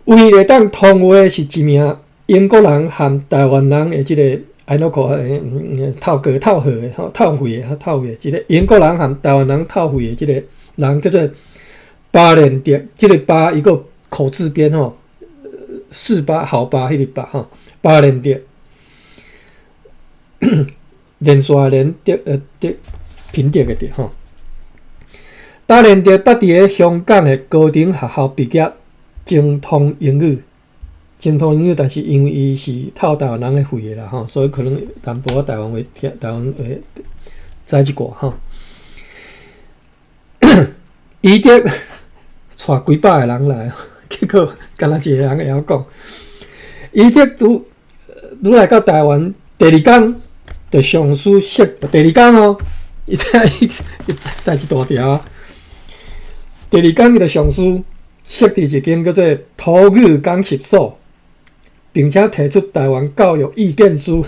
唯一會當通話的是一名英國人和台灣人的這個按怎講？透過透血的吼，透血的透血，一個英國人和台灣人透血的這個人叫做巴連德，這個巴一個口字邊吼，四巴好巴彼個巴吼，巴連德，連線連德德品德的德吼。巴連德捌佇咧香港的高等學校畢業，精通英語，精通英語，但是因為伊是透台灣人的血的啦吼，所以可能淡薄仔台灣話聽，台灣話知一寡吼。伊德帶幾百個人來，結果干焦一個人會曉講。伊德拄拄來到台灣，第二工就上書設，第二工哦，伊知伊代誌大條。第二工伊就上書設佇一間叫做土語講習所，並且提出台灣教育意見書。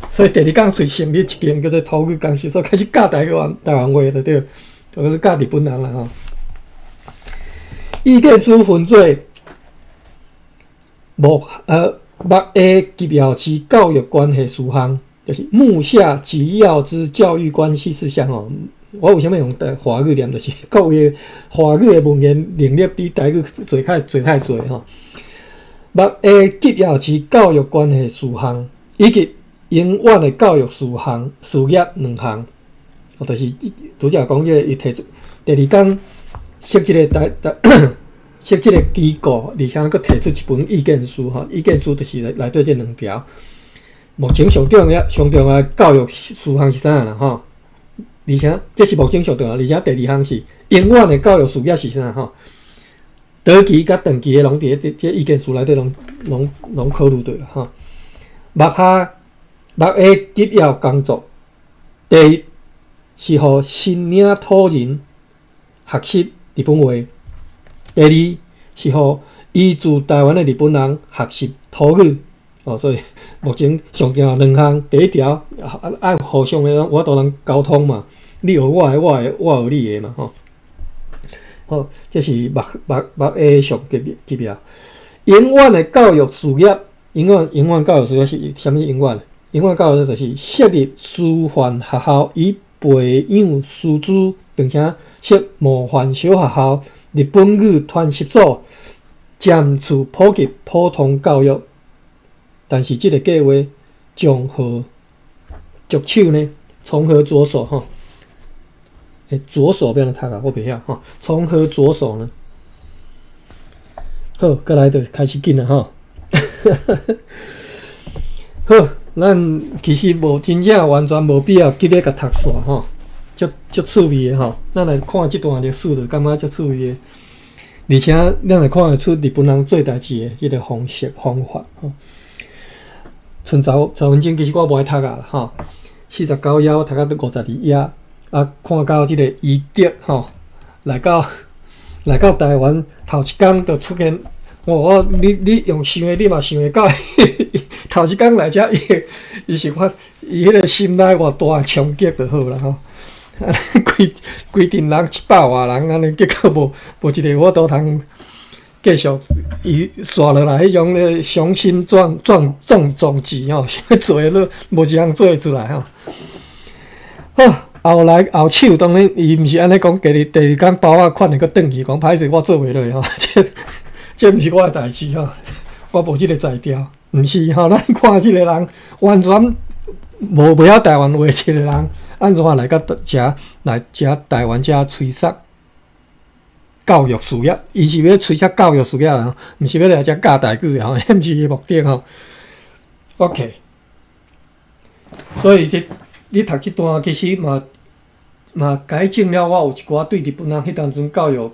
所以第二工隨成立一間叫做土語講習所，開始教台灣話就對，就是教日本人啦吼。意見書分做目下急要之教育關係事項，就是目下急要之教育關係事項吼。我為啥物用台華語念？就是各位華語的文言能力比台語濟較濟太濟吼。目下急要之教育關係事項，以及永遠的教育事項事業兩項，就是拄才講這個，伊提出第二工設這個台台設這個機構，而且閣提出一本意見書吼，意見書就是內底這兩條。目前上重要、上重要的教育事項是啥啦？吼？而且這是目前上重要，而且第二項是永遠的教育事業是啥？吼？短期佮長期的攏佇這意見書內底攏考慮著啦。吼。目下急要工作，第一是予新領土人學習日本話；第二是予移住台灣的日本人學習土語。哦，所以目前上重要兩項，第一條愛互相的有法度通溝通嘛，你學我的，我學你的嘛，吼。好，這是目下上急要。永遠的教育事業，永遠教育事業是啥物？永遠？永遠教育就是設立師範學校以培養師資，並且設模範小學校、日本語傳習所，漸次普及普通教育。但是這个計劃從何着手呢？從何着手？吼，着手欲按怎讀啊？我袂曉吼。從何着手呢？好，閣來就開始緊啦吼。好，咱其實無真正完全無必要急咧共讀煞吼，足足趣味的吼。咱來看這段歷史，就感覺足趣味的，而且咱會看會出日本人做代誌的這个方式方法吼。賰曹曹文晶其實我無愛讀啊吼，49頁我讀到52頁，啊，看到這个伊德吼來到台灣頭一工就出現，我你用想的，你嘛想會到，頭一工來遮，伊伊是發伊彼个心內偌大的衝擊就好啦吼。規規陣人100外人按呢，結果無一个有法度通繼續伊煞落來，彼種咧雄心壯壯壯壯志吼，啥物做的都無一項做會出來吼。好，後來後手當然伊毋是按呢講，第二工包仔款的閣轉去講歹勢，我做袂落吼，這毋是我的代誌吼，我無這个才調，毋是吼，咱看這个人完全無袂曉台灣話，這个人按怎來到遮來遮台灣遮催促教育事業？伊是欲催促教育事業啊，毋是欲來遮教台語的吼，彼毋是伊的目的吼。OK，所以這你讀這段其實嘛嘛改正了我有一寡對日本人彼當陣教育，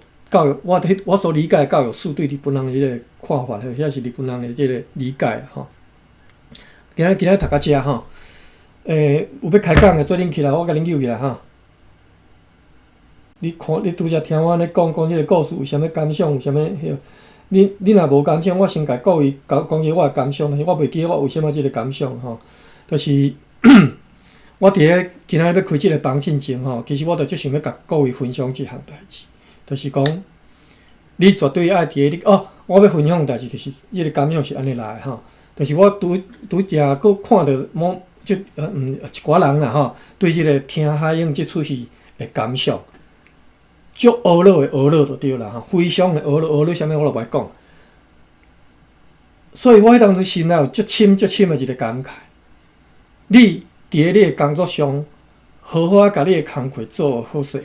我彼我所理解的教育史對日本人的彼个看法，或者是日本人的這个理解吼。今仔讀到遮吼，有欲開講的做陣起來，我共恁揪起來吼。你看，你拄才聽我按呢講講這个故事，有啥物感想？有啥物彼？你若無感想，我先共各位講講一下我的感想，但是我袂記得我為啥物這个感想吼。就是我佇咧今仔日欲開這个房進前吼，其實我就足想欲共各位分享一項代誌，就是講你絕對愛佇咧你哦，我欲分享的代誌就是這个感想是按呢來的吼，就是我拄拄才閣看著某就一寡人啦吼，對這个聽海湧這齣戲的感想，足懊惱的懊惱就對啦吼，非常的懊惱，懊惱啥物我就無愛講。所以我彼當陣心內有足深足深的一个感慨。你佇咧你的工作上，好好仔共你的工課做好勢，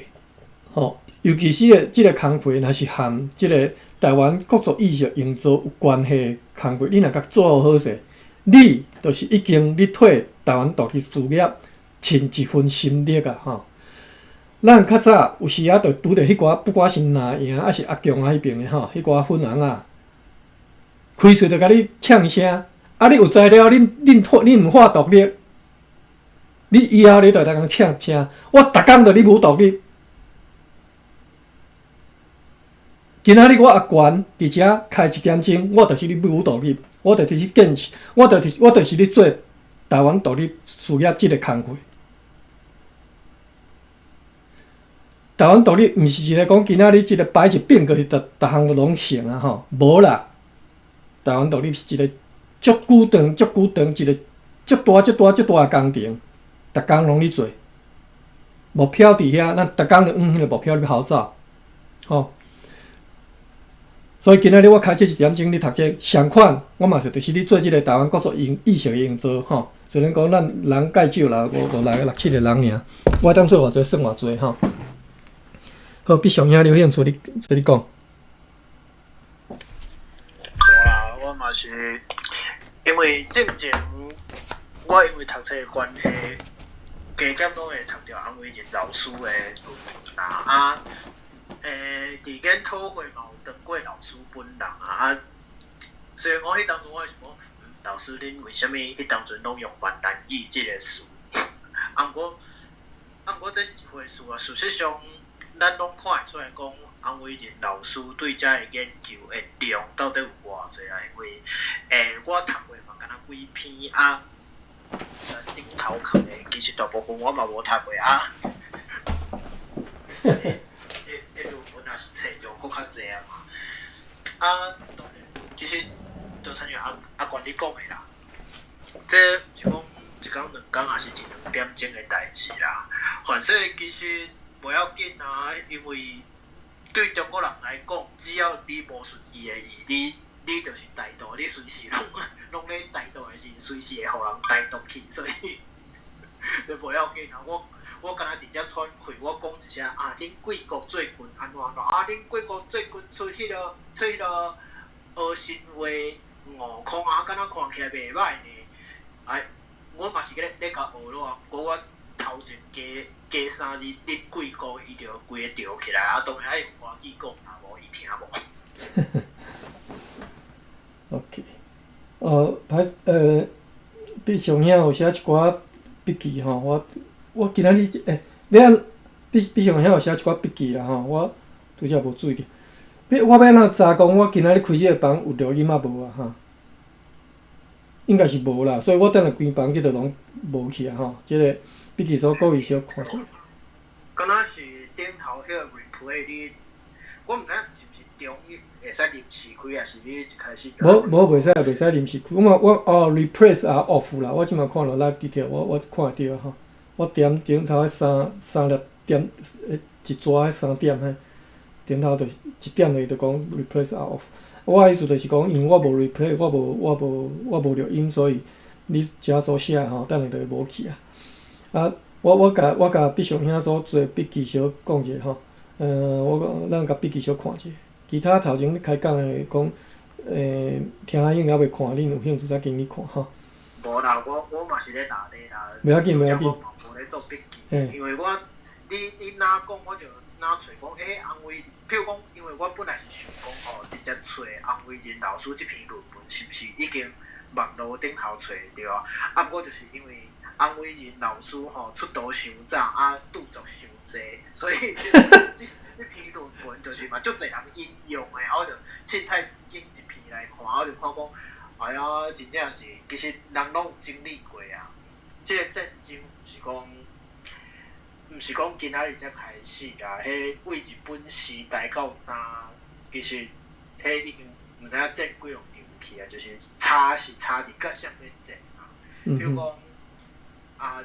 吼，尤其是个這个工課若是和這个台灣國族意識營造有關係的工課，你若共做好勢，你就是已經咧替台灣獨立事業盡一份心力啊！吼，咱較早有時仔就拄著彼寡，不管是藍營抑是阿共仔彼爿的吼，彼寡粉紅仔，開喙就共你嗆聲，啊！你有材料，恁毋喊獨立，你以後你就逐工嗆聲，我逐工就咧武獨立。今仔日我阿權佇遮開一點鐘，我就是咧武獨立，我就是去建設，我就是咧做台灣獨立事業這个工課。台灣獨立毋是一个講今仔日這个擺一變過去，逐逐項攏成啊吼，無啦。台灣獨立是一个足久長、足久長一个足大、足大、足大的工程，逐工攏咧做。目標佇遐，咱逐工就往彼个目標咧跑走，吼。所以今仔日我開這一點鐘咧讀冊，相款我嘛是就是咧做這个台灣國族意識的營造，吼。雖然講咱人介少啦，五五六個、六七個人爾，我會當做偌濟算偌濟吼。好，必上兄你有興趣，你做你講。無啦，我嘛是因為進前我因為讀冊的關係，加減攏會讀著洪維仁老師的論文啦，啊，佇研討會嘛有當過老師本人啊，啊，雖然我彼當陣我會想講，老師恁為啥物彼當陣攏用閩南語這个詞？啊，毋過這是一回事啊，事實上，咱攏看會出來講，洪維仁老師對這个研究的量到底有偌濟啊？因為，我讀過嘛，敢若幾篇啊，頂頭殼的，其實大部分我嘛無讀過啊。彼論文也是冊量閣較濟啊嘛。啊，當然，其實就親像阿阿冠你講的啦，這毋是講一工兩工，抑是一兩點鐘的代誌啦。反正其實無要緊啊，因為對中國人來講，只要你無順伊的意，你就是台獨，你隨時攏咧台獨的時，隨時會予人台獨去，所以你無要緊啊。我敢若佇遮喘氣，我講一聲啊，恁貴國最近按怎按怎啊？恁貴國最近出彼個噁心話悟空啊，敢若看起來袂䆀呢？哎，我嘛是咧共學咯，毋過我頭前加三字恁貴國，伊就規个著起來啊！當然愛用華語講，若無伊聽無。 OK，歹畢雄兄有寫一寡筆記吼，我今仔日你按畢雄兄有寫一寡筆記啦吼，我拄則無注意。我欲按怎查講？我今仔日開這個房有錄音抑無啊？哈，應該是無啦，所以我等下規房去就攏無去啊吼。這個筆記所各位小看一下。敢若是頂頭彼個 replay 你，我毋知影是毋是中會使臨時開，抑是你一開始？無無袂使臨時開。我哦，replays are off 啦，我這馬看著 live detail，我看會著吼。我點頂頭彼三粒點，一逝彼三點彼，頂頭就一點落就講 replays are off。我的意思就是講，因為我無 replay，我無錄音，所以你遮所寫吼，等下就會無去啊。啊，我共畢雄兄所做筆記小講一下吼。我講咱共筆記小看一下。其他頭前開講的講，聽下應猶未看，恁有興趣再經去看吼。無啦，我嘛是咧拿咧啦。袂要緊，袂要緊。無咧做筆記，因為我你若講，我就若揣講，洪維，譬如講，因為我本來是想講吼，直接揣洪維仁老師這篇論文是毋是已經網路頂頭揣著啊？啊，毋過就是因為洪維仁老師吼出道傷早，啊，著作傷濟，所以這篇論文就是嘛，足濟人引用的，我就凊彩揀一篇來看，我就看講，哎呀，真正是，其實人攏有經歷過啊。這個戰爭毋是講今仔日才開始啊，彼對日本時代到今，其實彼已經毋知影戰幾落場去啊，就是差是差佇佮啥物戰啊。比如講啊，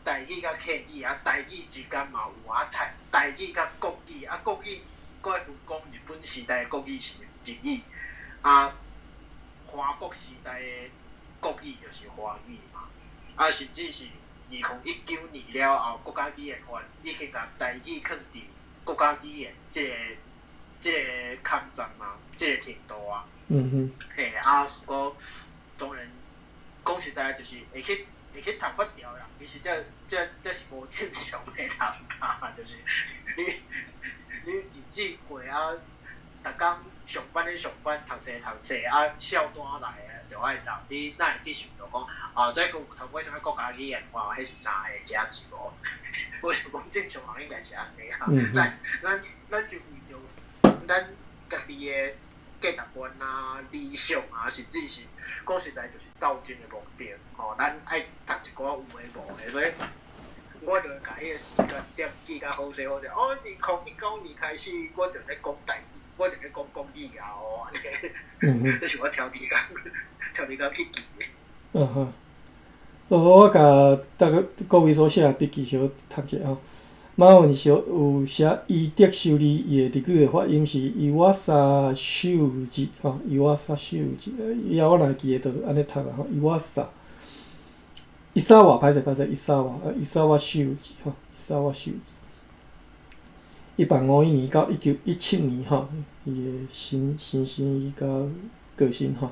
台語佮客語啊，台語之間嘛有啊，台語佮國語啊，國語閣會分講日本時代的國語是日語，啊，華國時代的國語就是華語嘛，啊，甚至是2019年了後，國家語言法已經共台語囥佇國家語言這個坎站啊，這個程度啊。嘿，啊，毋過當然講實在，就是會去讀法條的人，其實這是無正常的人啊，就是你日子過啊，逐工上班咧上班，讀冊讀冊，啊，數單來的就愛讀，你哪會去想著講，啊，這閣有讀過啥物國家語言法，彼是啥會食一無？我想講正常人應該是按呢啊，咱就為著咱家己的價值觀啊、理想啊，甚至是講實在就是鬥爭的目的，吼，咱愛讀一寡有的無的，所以我就共彼個時間點記甲好勢好勢。哦，2019年開始，我就咧講台語，我就咧講國語啊，哦，這是我挑時工去記的。嗯哼，我共逐个各位所寫的筆記小讀一下吼。馬雲小有寫伊德修理伊的日語的發音是伊瓦薩秀日吼，伊瓦薩秀日，以後我若會記得就按呢讀啊吼，伊瓦薩，伊薩瓦歹勢歹勢，伊薩瓦伊薩瓦秀日吼，伊薩瓦秀日。1851年到1917年吼，伊的生伊佮過身吼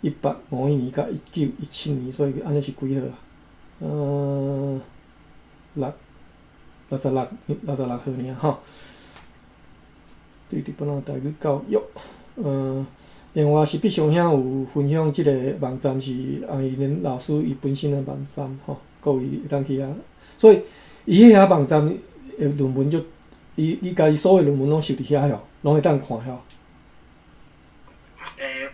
，1851年到1917年，所以按呢是幾號啊？66歲爾吼。對日本人台語教育，另外是畢雄兄有分享這個網站是洪維仁老師伊本身的網站吼，各位會當去遐。所以伊彼遐網站的論文就，伊共伊所有論文攏收佇遐吼，攏會當看吼。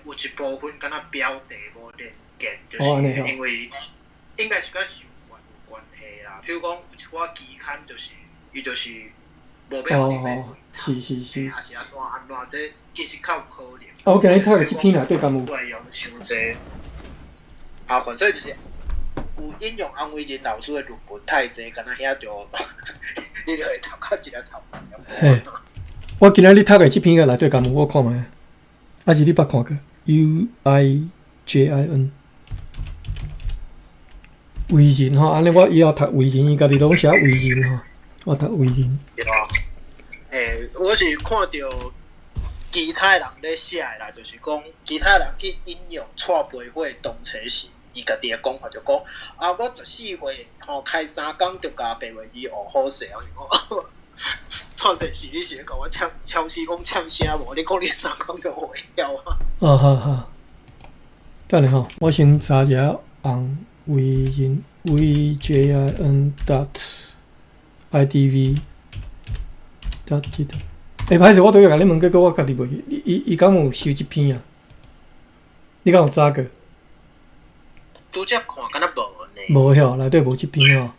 有一部分敢若標題無連結，就是因為應該是佮授權有關係啦。比如講有一寡期刊就是伊就是無欲予你免費抑是按怎按怎，這其實較有可能。啊，我今日讀的這篇內底敢有？內容傷濟，啊，反正就是有有引用洪惟仁老師的論文太濟，敢若遐就你就會讀較一個頭。嘿，我今仔日讀的這篇個內底敢有？我看覓，還是你捌看過？UIJIN 偉人吼，按呢我以後讀偉人，伊家己攏寫偉人吼，我讀偉人。對啊，欸，我是看著其他人咧寫的啦，就是講其他人去引用蔡培火當初時，伊家己的講法就講啊，我14歲吼開三工就共白話字學好勢，我講，蔡先生你是咧共我嗆超市講嗆聲無？你講你三工就會曉啊？啊哈哈，等下吼，我先查一下洪惟仁 VJIN.IDV.T 欸，歹勢，我拄仔共你問，結果我家己袂記。伊伊敢有收這篇啊？你敢有查過？拄才看，敢若無呢。無吼，內底無這篇吼。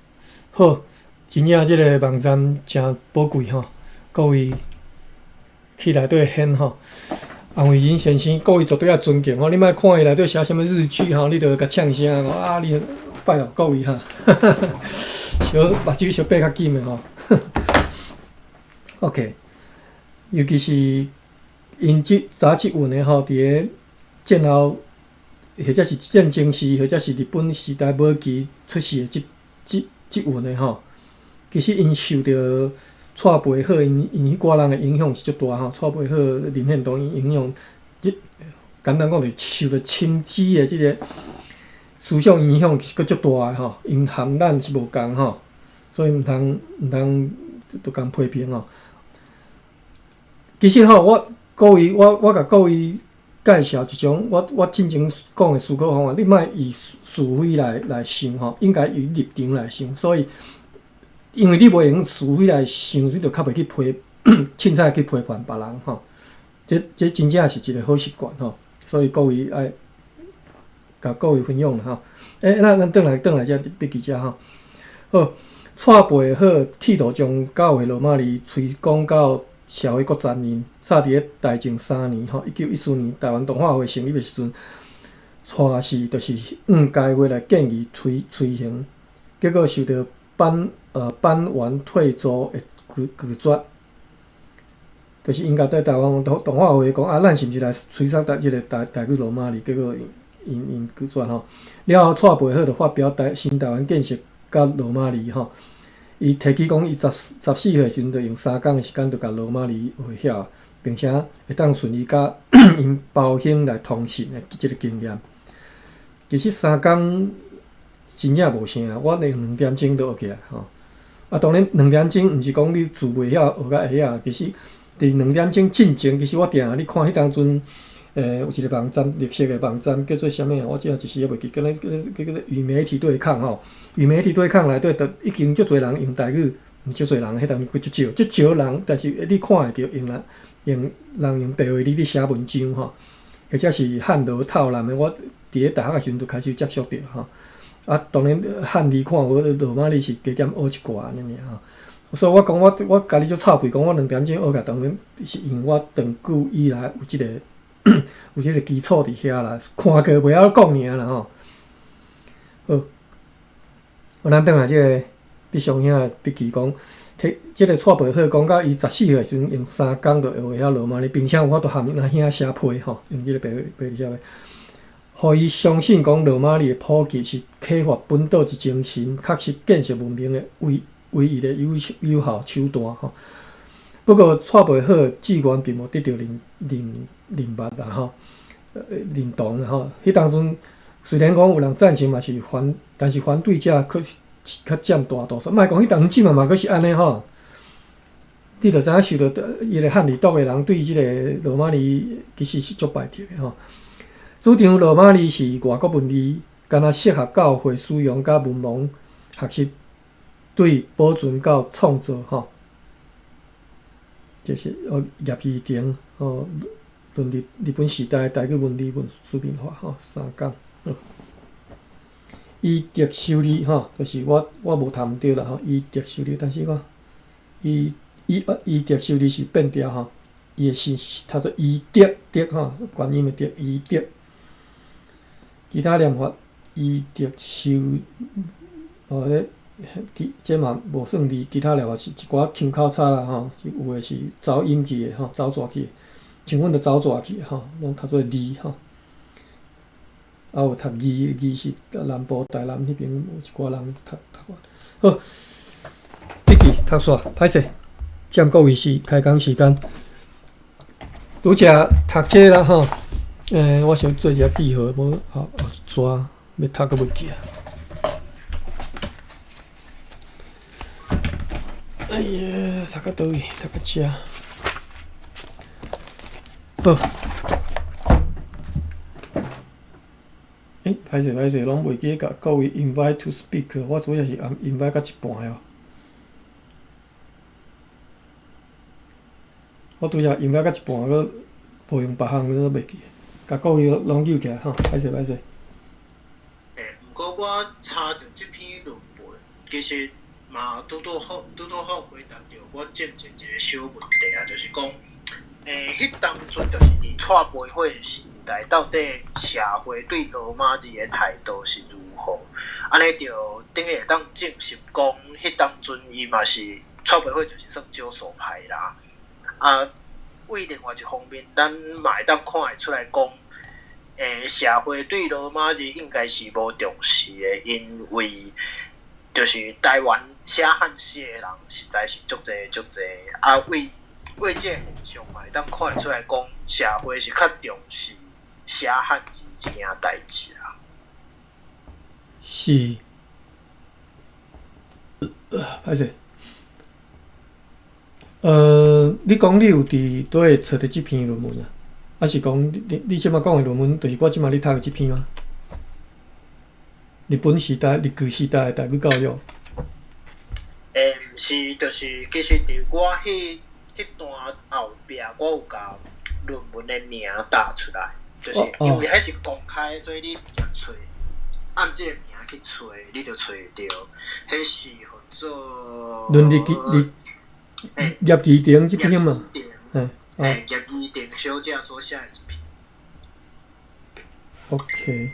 好，真正這个網站誠寶貴吼，各位去內底掀吼。洪惟仁先生，各位絕對愛尊敬吼。你莫看伊內底寫啥物日劇吼，你就共嗆聲啊！你拜託各位哈，小目睭小閉較緊的吼。OK，尤其是𪜶這早這運的吼，佇咧戰後或者是戰爭時，或者是日本時代末期出世的這這這運的吼，其實𪜶受著蔡培火𪜶𪜶彼寡人的影響是足大吼。蔡培火、林獻堂影響，這簡單講就是受著親子的這个思想影響是閣足大的吼。𪜶和咱是無仝吼，所以毋通毋通就共批評吼。其實吼，我各位，我我共各位介紹一種我我進前講的思考方法，你莫以是非來來想吼，應該以立場來想。所以，因為你袂用是非來想，你就較袂去批，凊彩去批判別人吼。這這真正是一个好習慣吼，所以各位愛共各位分享啦吼。欸，咱咱轉來轉來這筆記這吼。好，蔡培火企圖將教會羅馬字推廣到社會各層面，早佇咧大正三年吼，1914年台灣同化會成立的時陣，蔡氏就是按該話來建議推推行，結果受著版呃版權退租的拒拒絕，就是𪜶共對台灣同同化會講啊，咱是毋是來推捒台這个台台語羅馬字？結果𪜶𪜶拒絕吼。了後蔡培火就發表台新台灣建設佮羅馬字吼。伊提起講，伊十十四歲時陣就用三工的時間就共羅馬字會曉，並且會當順利佮𪜶胞兄來通信的這个經驗。其實三工真正無啥，我用兩點鐘就學起來吼。啊，當然兩點鐘毋是講你字袂曉學甲會曉，其實佇兩點鐘進前，其實我定定咧看彼當陣，欸，有一个網站，綠色的網站叫做啥物啊？我這一時猶袂記，叫咧叫叫叫做與媒體對抗吼。與媒體對抗內底，就已經足濟人用台語，毋足濟人，彼當陣足少，足少人，但是你看會著用人用人用白話字咧寫文章吼，或者是漢羅透南的，我佇咧大學的時陣就開始接觸著吼。啊，當然漢字看無羅馬字是加減學一寡按呢爾吼。所以我講我我家己足臭屁，講我兩點鐘學起來，當然是因為我長久以來有這个有這个基礎佇遐啦，看過袂曉講爾啦吼。好，咱轉來這个畢松兄的筆記講，提這个蔡培火講甲伊十四歲時陣用三工就會曉羅馬字，並且有法度含𪜶阿兄寫批吼，用這个白白字寫批，予伊相信講羅馬字的普及是啟發本島之精神，確實建設文明的唯唯一的有有效手段吼。不過蔡培火志願並無得著認認認捌啦吼，認同啦吼。彼當陣雖然講有人贊成嘛是反，但是反對者卻是較佔大多數。莫講彼當陣嘛嘛閣是按呢吼。你就知影受著伊个漢字讀的人對這个羅馬字其實是足排斥的吼。主張羅馬字是外國文字，敢若適合教會使用佮文盲學習對保存佮創造吼。這是哦葉宜庭哦，論日日本時代台語文字文書面化吼三講。伊德修理吼，就是我我無讀毋對啦吼，伊德修理，但是我伊伊伊德修理是變調吼，伊的姓是讀做伊德德吼，觀音的德伊德。其他念法，伊德修，哦，這這嘛無算字，其他了也是一寡腔口差啦吼，有的是走音去的吼，走蛇去的，像阮就走蛇去的吼，攏讀做字吼。啊，有讀字，字是南部台南彼爿有一寡人讀讀完。好，筆記讀煞，歹勢，佔各位時開講時間。拄則讀這啦吼，我先做一下記號，無後後一逝欲讀閣袂記啊。哎呀，讀到佗位？讀到遮。好。欸，歹勢歹勢，攏袂記共各位 invite to speak，我主要是 invite 到一半哦。我拄則 invite 到一半，閣無用別項，閣袂記，共各位攏揪起來吼，歹勢歹勢。欸，毋過我查著這篇論文，其實嘛拄拄好，拄拄好回答著我進前一個小問題啊，就是講，欸，彼當陣就是佇蔡培火的時代，到底社會對羅馬字的態度是如何？按呢就等於會當證實講，彼當陣伊嘛是蔡培火就是算少數派啦。啊，為另外一方面，咱嘛會當看會出來講，欸，社會對羅馬字應該是無重視的，因為就是台灣寫漢字的人實在是足濟足濟，啊，為為這個現象嘛會當看會出來講，社會是較重視寫漢字這件代誌啦。是，歹勢。你講你有佇佗位揣著這篇論文啊？抑是講你你這馬講的論文，就是我這馬咧讀的這篇嗎？日本時代、日據時代的台語教育。欸，毋是，就是其實佇我彼彼段後壁，我有共論文的名打出來，就是因為彼是公開，所以你直接揣，按這個名去揣，你就揣著。彼是號做倫理葉葉宜婷這篇嘛，嗯，欸，葉宜婷小姐所寫的一篇。 OK，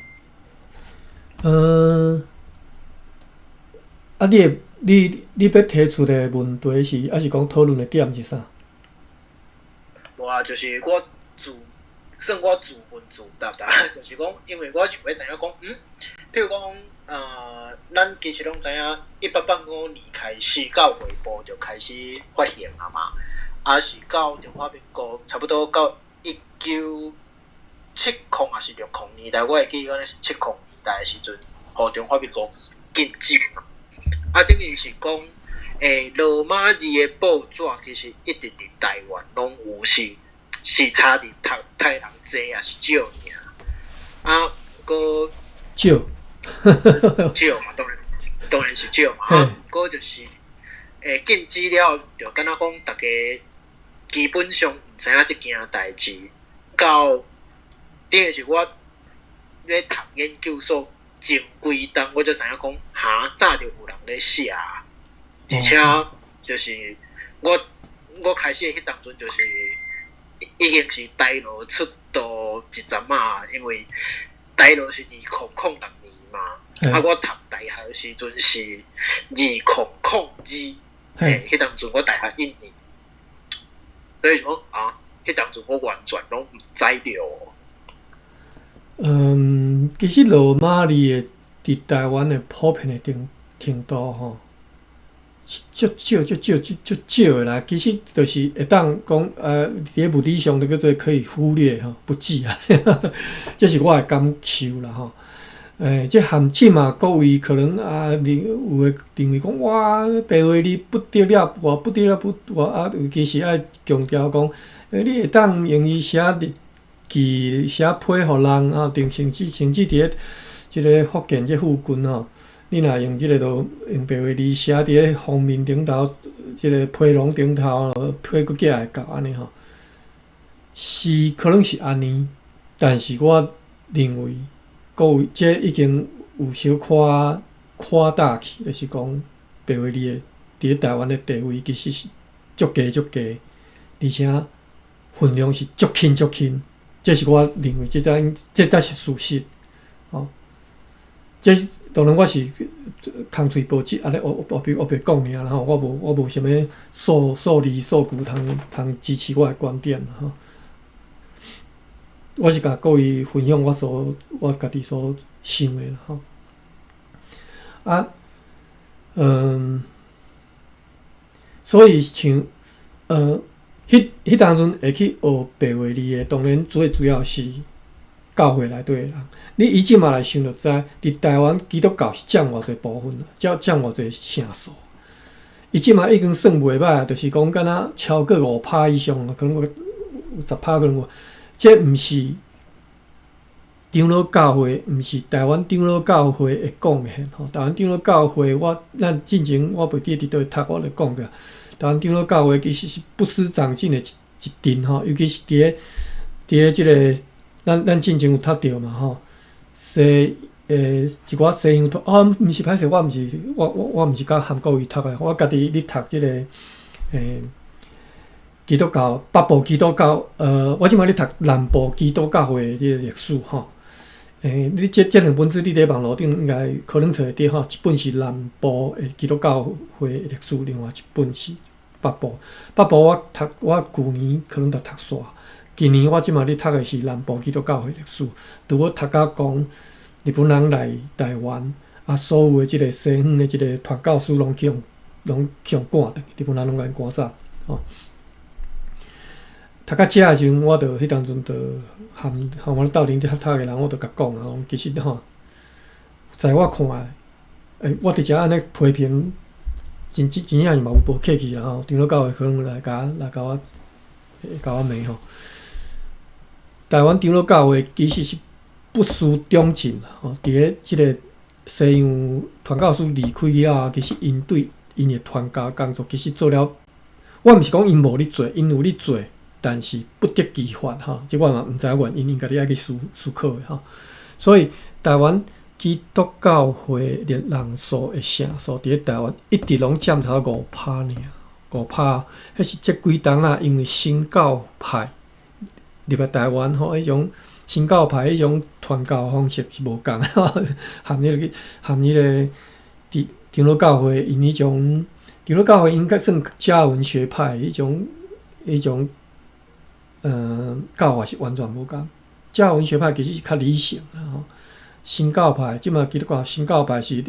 啊，你的你你欲提出的問題是，抑是講討論的點是啥？無啊，就是我自算我自問自答啦，就是講，因為我想欲知影講，譬如講，咱其實攏知影，1885年開始，教會部就開始發行啊嘛，啊是到中華民國差不多到1970抑是60年代，我會記敢若是70年代的時陣，予中華民國禁止嘛。啊，等於是講，欸，羅馬字的報紙其實一直佇台灣攏有是，是差佇讀讀人濟抑是少爾。啊，毋過少，少嘛，當然當然是少嘛。啊，毋過就是，欸，禁止了，就敢若講，逐家基本上毋知影這件代誌。到等於是我咧讀研究所前幾冬，我才知影講，哈，早就有人咧寫啊。而且就是我我開始的彼當陣，就是已經是台羅出道一陣仔，因為台羅是2006年嘛，啊，我讀大學的時陣是2002，欸，彼當陣我大學一年，所以講啊，彼當陣我完全攏毋知著。嗯，其實羅馬字的佇台灣的普遍的程程度吼，是足少、足少、足足少的啦。其實就是會當講，佇咧物理上就叫做可以忽略吼，不計啊。這是我的感受啦吼。欸，這含這馬各位可能啊，認有的認為講哇，白話字不得了，我不得了不，我啊，尤其是愛強調講，欸，你會當用伊寫日記、寫批予人啊，定甚至甚至佇咧這个福建這附近吼，你若用這个都用白話字寫佇咧封面頂頭，這个批籠頂頭，批閣寄會到按呢吼，是可能是按呢，但是我認為各位這已經有小可誇大去，就是講白話字的佇咧台灣的地位其實是足低足低，而且分量是足輕足輕，這是我認為這才這才是事實，吼。這當然我是空喙報紙按呢烏烏白烏白講爾啦吼，我無啥物數字數據通通支持我的觀點吼。我是共各位分享我家己所想的吼。啊，所以像彼當陣會去學白話字的，當然最主要是教會內底的人。你以這馬來想就知，佇台灣基督教是佔偌濟部分，佔偌濟成數。伊這馬已經算袂䆀，就是講敢若超過5趴以上，可能有10趴可能有。這毋是長老教會，毋是台灣長老教會的貢獻吼。台灣長老教會，咱進前我袂記佇佗位讀，我就講過。台灣長老教會其實是不思長進的一陣吼，尤其是佇咧這个咱進前有讀著嘛吼。一寡西洋團啊，毋是歹勢，我毋是佮韓國瑜讀的，我家己咧讀這个基督教北部基督教，我這馬咧讀南部基督教會的這个歷史吼。你這兩本書你佇網路頂應該可能揣會著吼，一本是南部的基督教會的歷史，另外一本是北部。北部我讀我舊年可能就讀煞，今年我這馬咧讀的是南部基督教會歷史。拄好讀到講日本人來台灣，啊，所有的這个西方的這个傳教士攏去予趕轉去，日本人攏共𪜶趕走，吼。讀到遮的時陣，我就彼當陣就含我鬥陣佇讀的人，我就共講啊，講其實吼，在我看來，我佇遮按呢批評，真正是嘛有無客氣啦吼。長老教會可能來共我罵吼。台灣長老教會其實是不思長進吼，佇咧這个西洋傳教士離開了後，其實𪜶對𪜶的傳教工作其實做了，我毋是講𪜶無咧做，𪜶有咧做。但是不得其法吼，這我嘛毋知影原因，𪜶家己愛去思考的吼。所以台灣基督教會的人數的成數，佇咧台灣一直攏佔差不多五趴爾，五趴。彼是這幾冬仔，因為新教派入來台灣吼，彼種新教派彼種傳教方式是無仝，含彼个佇長老教會𪜶彼種長老教會應該算加文學派彼種。教法是完全無仝。加文學派其實是較理性的吼，新教派這馬基督教新教派是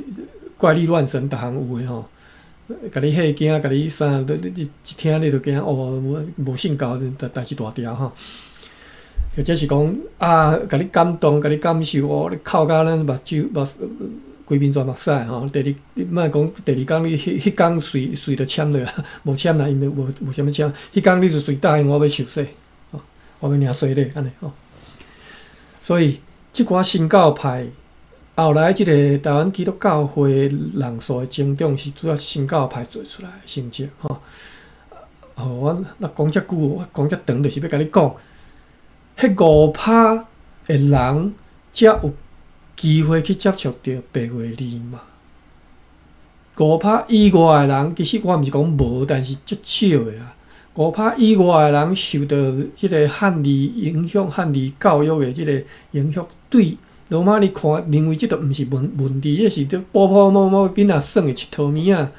怪力亂神，逐項有的吼，共你嚇驚，共你啥，你一聽你就驚哦，無信教代誌大條吼。或者是講啊，共你感動，共你感受哦，你哭甲咱目睭目規面全目屎吼。第二，你莫講第二工你彼工隨隨就簽落，無簽啦，因為無啥物簽。彼工你就隨答應我欲受洗。我欲領洗禮按呢吼，所以這寡新教派後來，這個台灣基督教會人數的增長是主要是新教派做出來的成績吼。哦，我若講遮久，我講遮長，就是欲共你講，彼五趴的人才有機會去接觸著白話字嘛。五趴以外的人，其實我毋是講無，但是足少的啊。五趴以外的人受著這个漢字影響、漢字教育的這个影響，對羅馬字看認為這都毋是問題，這是咧普普某某囡仔耍的𨑨迌物仔。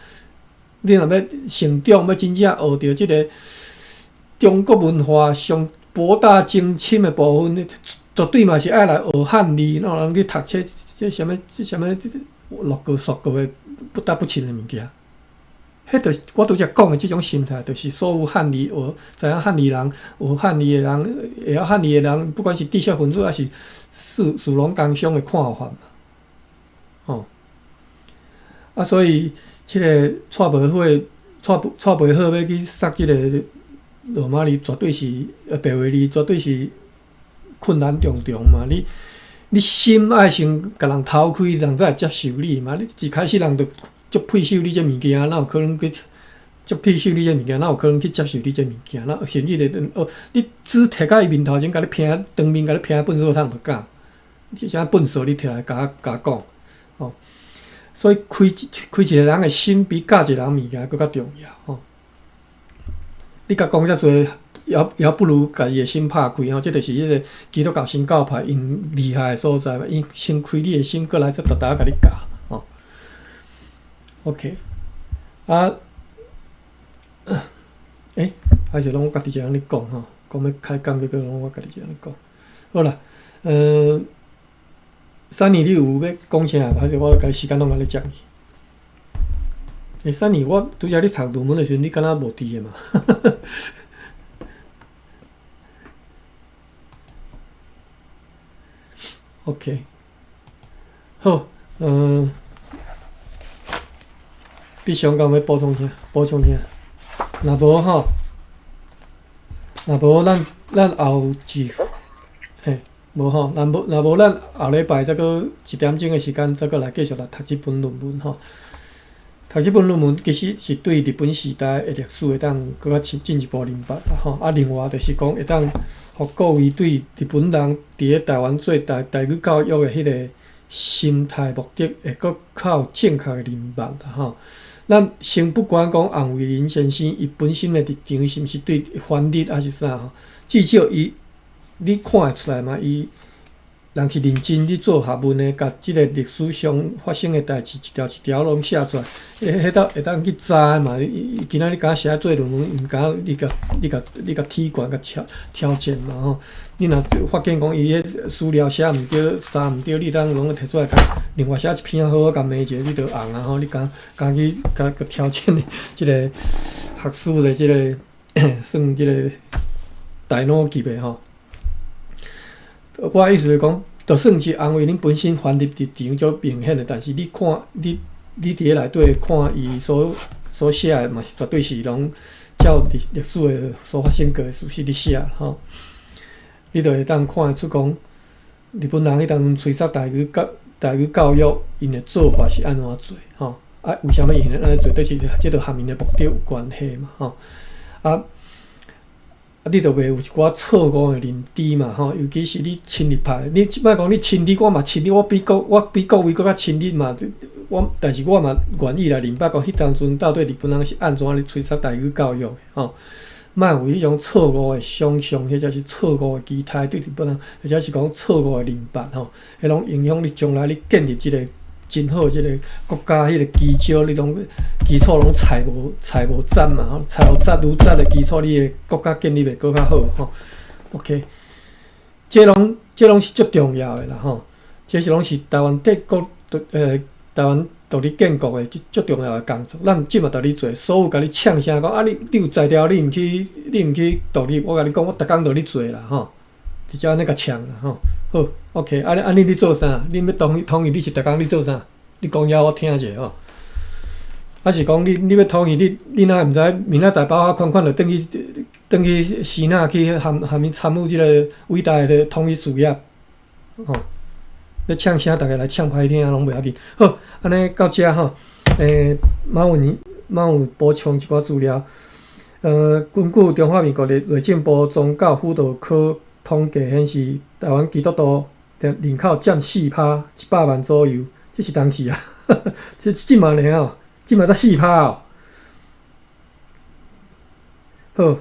你若欲成長，欲真正學著這个中國文化上博大精深的部分，絕對嘛是愛來學漢字。哪有人去讀冊這啥物、這啥物、六個、數個的不大不清的物件？彼就是我拄才講的這種心態，就是所有漢字學知影漢字人、學漢字的人、會曉漢字的人，不管是知識分子抑是士農工商的看法嘛。吼，啊，所以這个帶袂好，帶袂好，欲去殺這个羅馬字，絕對是白話字，絕對是困難重重嘛。你心愛先共人掏開，人才會接受你嘛。你一開始人就足鄙視你這物件，哪有可能去足鄙視你這物件，哪有可能去接受你這物件？那甚至咧，哦，你紙提到伊面頭前，共你拚當面共你拚糞掃桶就敢，這啥糞掃你提來共我共講，吼。所以開一個人的心，比教一個人物件閣較重要，吼。你共講遮濟，猶不如共伊的心拍開吼，這就是彼个基督教新教派𪜶厲害的所在嘛。𪜶先開你的心，閣來再沓沓共你教吼。OK，啊，欸，還是攏我家己一个人咧講吼，講欲開講，結果攏我家己一個人咧講。好啦，珊妮，你有欲講啥？還是我共你時間攏共你講去？欸，珊妮，我拄才咧讀論文的時陣，你敢若無佇的嘛？OK，好，必須講欲補充啥？補充啥？若無吼，若無咱後一，嘿，無吼，若無咱後禮拜再閣一點鐘的時間，再閣來繼續來讀這本論文吼。讀這本論文其實是對日本時代的歷史會當閣較深進一步認捌啦吼。啊，另外就是講會當予各位對日本人佇咧台灣做台語教育的彼个心態目的，會閣較有正確的認捌啦吼。咱先不管講洪維麟先生伊本身的立場是毋是對反日抑是啥吼，至少伊你看會出來嘛，伊人是認真咧做學問的，共這个歷史上發生的代誌一條一條攏寫出來，彼當會當去查的嘛。伊今仔日敢寫做論文，毋敢你共體懸共挑戰嘛吼。你若發現講伊彼資料寫毋對，查毋對，你當攏提出來，共另外寫一篇好好共罵一下，你就紅啊吼！你敢敢去共挑戰這个學術的這个算這个大腦級的吼。我的意思是講，就算是洪維麟本身反日立場足明顯的，但是你看你佇咧內底看伊所寫的嘛是絕對是攏照歷史的所發生過的事實咧寫吼。你就會當看會出講，日本人彼當陣催殺台語教育，𪜶的做法是按怎做吼？啊，為啥物𪜶會按呢做？就是這就和𪜶的目的有關係嘛吼。啊，你就袂有一寡錯誤的認知嘛吼，尤其是你親日派，你莫講你親日，我嘛親日，我比各位閣較親日嘛。我但是我嘛願意來認捌講，彼當陣到底日本人是按怎咧催殺台語教育的吼。莫有彼種錯誤的想像，或者是錯誤的期待對日本人，或者是講錯誤的認捌吼，彼攏影響你將來你建立這个真好這个國家彼個基礎，你攏基礎攏踩無紮嘛吼，踩無紮愈紮的基礎，你的國家建立會閣較好吼。OK，這攏是足重要的啦吼，這是攏是台灣帝國台灣獨立建國的足重要的工作。咱這馬佇咧做，所有共你嗆聲講啊，你有才調，你毋去獨立，我共你講，我逐工都咧做啦吼，直接按呢共嗆啦吼。好，OK，按呢按呢你做啥？你欲統一，你是逐工咧做啥？你講予我聽者吼。抑是講你欲統一，你哪會毋知？明仔載包仔款款就轉去轉去支那去含伊參與這个偉大的統一事業，吼。欲嗆聲，逐家來嗆歹聽攏袂要緊。好，按呢到遮吼，馬有補充一寡資料。根據中華民國的內政部宗教輔導科統計顯示，台灣基督徒人口佔4趴，100萬左右。這是當時啊，這這馬爾哦，這馬才四趴哦。好，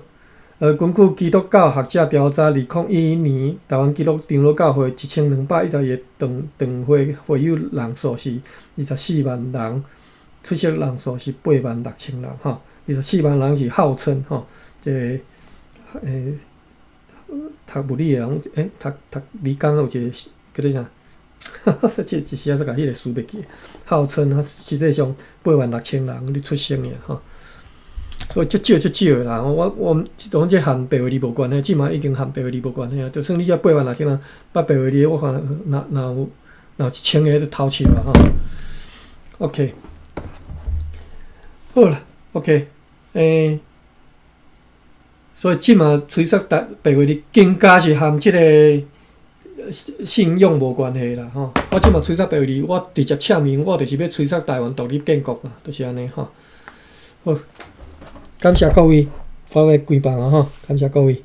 根據基督教學者調查，2011年台灣基督長老教會1212個堂會會友人數是24萬人，出席人數是8萬6千人，吼，24萬人是號稱吼，這個讀物理的人，讀理工有一个叫做啥？這一時仔才共彼个詞袂記，號稱啊，實際上8萬6千人咧出席爾吼，所以足少足少的啦。我當這和白話字無關係，這馬已經和白話字無關係啊。就算你這八萬六千人捌白話字，我看若有1000個咧偷笑啊吼。OK，好啦，OK，所以這馬催殺台白話字，更加是和這个信仰無關係啦吼。我這馬催殺白話字，我直接唱名，我就是欲催殺台灣獨立建國嘛，就是按呢吼。好，感謝各位，我欲關房啊吼，感謝各位。